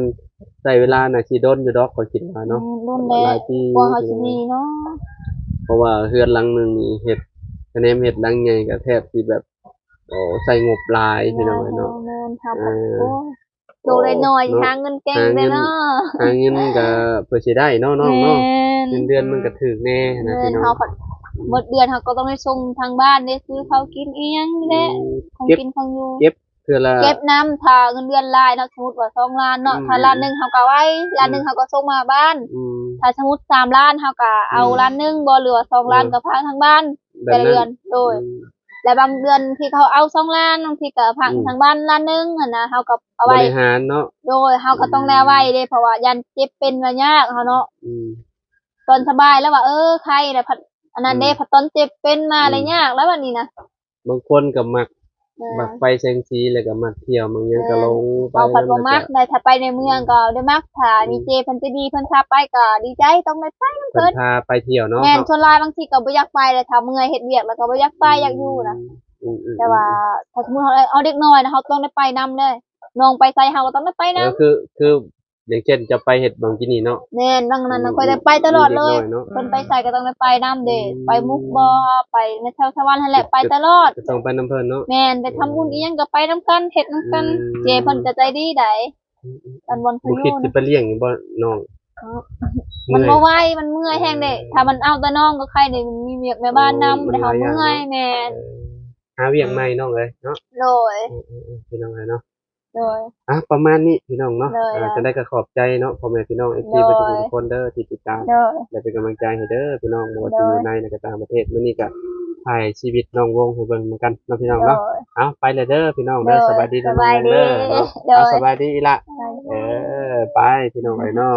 ໃຊ້ເວລາໜ້າຊິດົນຢູ່ດອກ ຂ້ອຍຄິດວ່າເນາະ. ແມ່ນ ດົນແຫຼະ ຫຼາຍປີ ກວ່າເຮົາຊິມີເນາະ ເພາະວ່າເຮືອນຫຼັງໜຶ່ງນີ້ເຮັດ ຄະແນນເຮັດຫຼັງໃຫຍ່ກໍແທບຊິແບບ ໂອ້ ໃຊ້ງົບຫຼາຍ ພີ່ນ້ອງເອີຍເນາະ. ແມ່ນ ເຮົາ ເອີ ໂອ້ຍ ໂຕນ້ອຍໆ ຫາເງິນເກັ່ງແດ່ເນາະ ຫາເງິນກໍເພື່ອຊິໄດ້ເນາະ ນ້ອງເນາະ. ແມ່ນ ເງິນເດືອນມັນກໍຖືກແດ່ນະ ພີ່ນ້ອງ. ເຮົາພັດໝົດເດືອນ ເຮົາກໍຕ້ອງໄດ້ສົ່ງທາງບ້ານເດ້ ຊື້ເຂົ້າກິນອີ່ຫຍັງນີ້ແຫຼະ ຂອງກິນຂອງຢູ່ ເກັບ ອລະ ເກັບນຳ ຖ້າເງິນເດືອນຫຼາຍເນາະ ສົມມຸດວ່າສອງລ້ານເນາະ ອືມ ຖ້າລ້ານໜຶ່ງເຮົາກໍໄວ້ ອືມ ລ້ານໜຶ່ງເຮົາກໍສົ່ງມາບ້ານ ອືມ ຖ້າສົມມຸດສາມລ້ານເຮົາກໍເອົາ ອືມ ລ້ານໜຶ່ງບໍ່ ຫຼືວ່າສອງລ້ານ ອືມ ກໍຝາກທາງບ້ານ ແຕ່ລະເດືອນ ໂດຍ ອືມ ແລະບາງເດືອນທີ່ເຂົາເອົາສອງລ້ານ ບາງທີກໍຝາກ ອືມ ທາງບ້ານລ້ານໜຶ່ງຫັ້ນນະ ເຮົາກໍເອົາໄວ້ ບໍລິຫານເນາະ ໂດຍ ເຮົາກໍຕ້ອງໄດ້ເອົາໄວ້ເດ້ ອືມ ເພາະວ່າຢ້ານເຈັບເປັນວ່າຍາກເຮົາເນາະ ອືມ ຕອນສະບາຍແລ້ວວ່າ ເອີ ໄຄແລ້ວ ພັດອັນນັ້ນເດ້ ອືມ ພັດຕອນເຈັບເປັນມາ ອືມ ແລ້ວຍາກແລ້ວບັດນີ້ນະ ບາງຄົນກໍມັກ ເອີ ບັ້ງໄຟແສງສີ ແລ້ວກໍມັກທ່ຽວ ມັກຫຍັງກໍ ແມ່ນ ລົງໄປ ເຮົາພັດບໍ່ມັກ ແລ້ວກໍ ໄດ້ ຖ້າໄປໃນເມືອງກໍ ອືມ ໄດ້ມັກ ຖ້າ ອືມ ມີເຈເພິ່ນໃຈດີເພິ່ນພາໄປກໍດີໃຈ ຕ້ອງໄດ້ໄປນຳເພິ່ນ ເພິ່ນພາໄປທ່ຽວເນາະ ແມ່ນ ສ່ວນຫຼາຍບາງທີກໍບໍ່ຢາກໄປແຫຼະ ຖ້າເມື່ອຍເຮັດວຽກແລ້ວກໍບໍ່ຢາກໄປ ອືມ ຢາກຢູ່ນະ ອືມໆໆ ແຕ່ວ່າຖ້າສົມມຸດເຮົາ ເຮົາເດັກນ້ອຍນະ ເຮົາຕ້ອງໄດ້ໄປນຳເລີຍ ນ້ອງໄປໃສເຮົາກໍຕ້ອງໄດ້ໄປນຳ ເອີ ຄື ຄື ຢ່າງເຊັ່ນ ເຈົ້າໄປເຮັດບາງກີ້ນີ້ເນາະ ແມ່ນ ບາງນັ້ນນະ ອືມ ຂ້ອຍໄດ້ໄປຕະຫຼອດເລີຍ ເດັກນ້ອຍເນາະ ເພິ່ນໄປໃສກໍຕ້ອງໄດ້ໄປນຳເດ້ ອືມ ໄປມຸກບໍ່ ໄປໃນແຖວສະຫວັນຫັ້ນແຫຼະ ໄປຕະຫຼອດ ກໍຕ້ອງໄປນຳເພິ່ນເນາະ ແມ່ນ ໄປທຳບຸນ ອືມ ອີ່ຫຍັງກໍໄປນຳກັນ ເຮັດນຳກັນ ອືມ ເຈເພິ່ນກໍໃຈດີໃດ ອືມໆໆ ອັນບ່ອນເພິ່ນຢູ່ ບໍ່ຄິດຊິໄປລ້ຽງອີກບໍ່ນ້ອງ? ເອີ ມັນບໍ່ໄຫວ ມັນເມື່ອຍແຮງເດ້ ເອີ ຖ້າມັນເອົາແຕ່ນ້ອງກໍໄຄເດ້ ມັນມີວຽກແມ່ບ້ານນຳ ອືມ ບໍ່ໄດ້ເຮົາເມື່ອຍ ແມ່ນ ເອີ ຫາວຽກໃໝ່ ອືມ ນ້ອງເອີຍເນາະ ໂດຍ ເອີໆໆ ພີ່ນ້ອງເອີຍເນາະ ໂດຍ ອ່ະ ປະມານນີ້ພີ່ນ້ອງເນາະ ໂດຍ ອ່າ ຈັ່ງໃດກໍຂອບໃຈເນາະ ພໍ່ແມ່ພີ່ນ້ອງ ເອັຟຊີ ໂດຍ ເບິດທຸກຄົນເດີທີ່ຕິດຕາມ ໂດຍ ແລະເປັນກຳລັງໃຈໃຫ້ເດີພີ່ນ້ອງ ບໍ່ວ່າ ໂດຍ ຈະຢູ່ໃນ ແລະກໍຕ່າງປະເທດ ມື້ນີ້ກໍຖ່າຍຊີວິດນ້ອງວົງໃຫ້ເບິ່ງນຳກັນເນາະພີ່ນ້ອງເນາະ ໂດຍ ເອົາ ໄປແລ້ວເດີພີ່ນ້ອງເດີ ໂດຍ ສະບາຍດີ ສະບາຍດີ ນ້ອງວົງເດີເນາະ ໂດຍ ເອົາ ສະບາຍດີອີ່ຫຼະ ສະບາຍດີ ເອີ ໄປພີ່ນ້ອງເອີຍເນາະ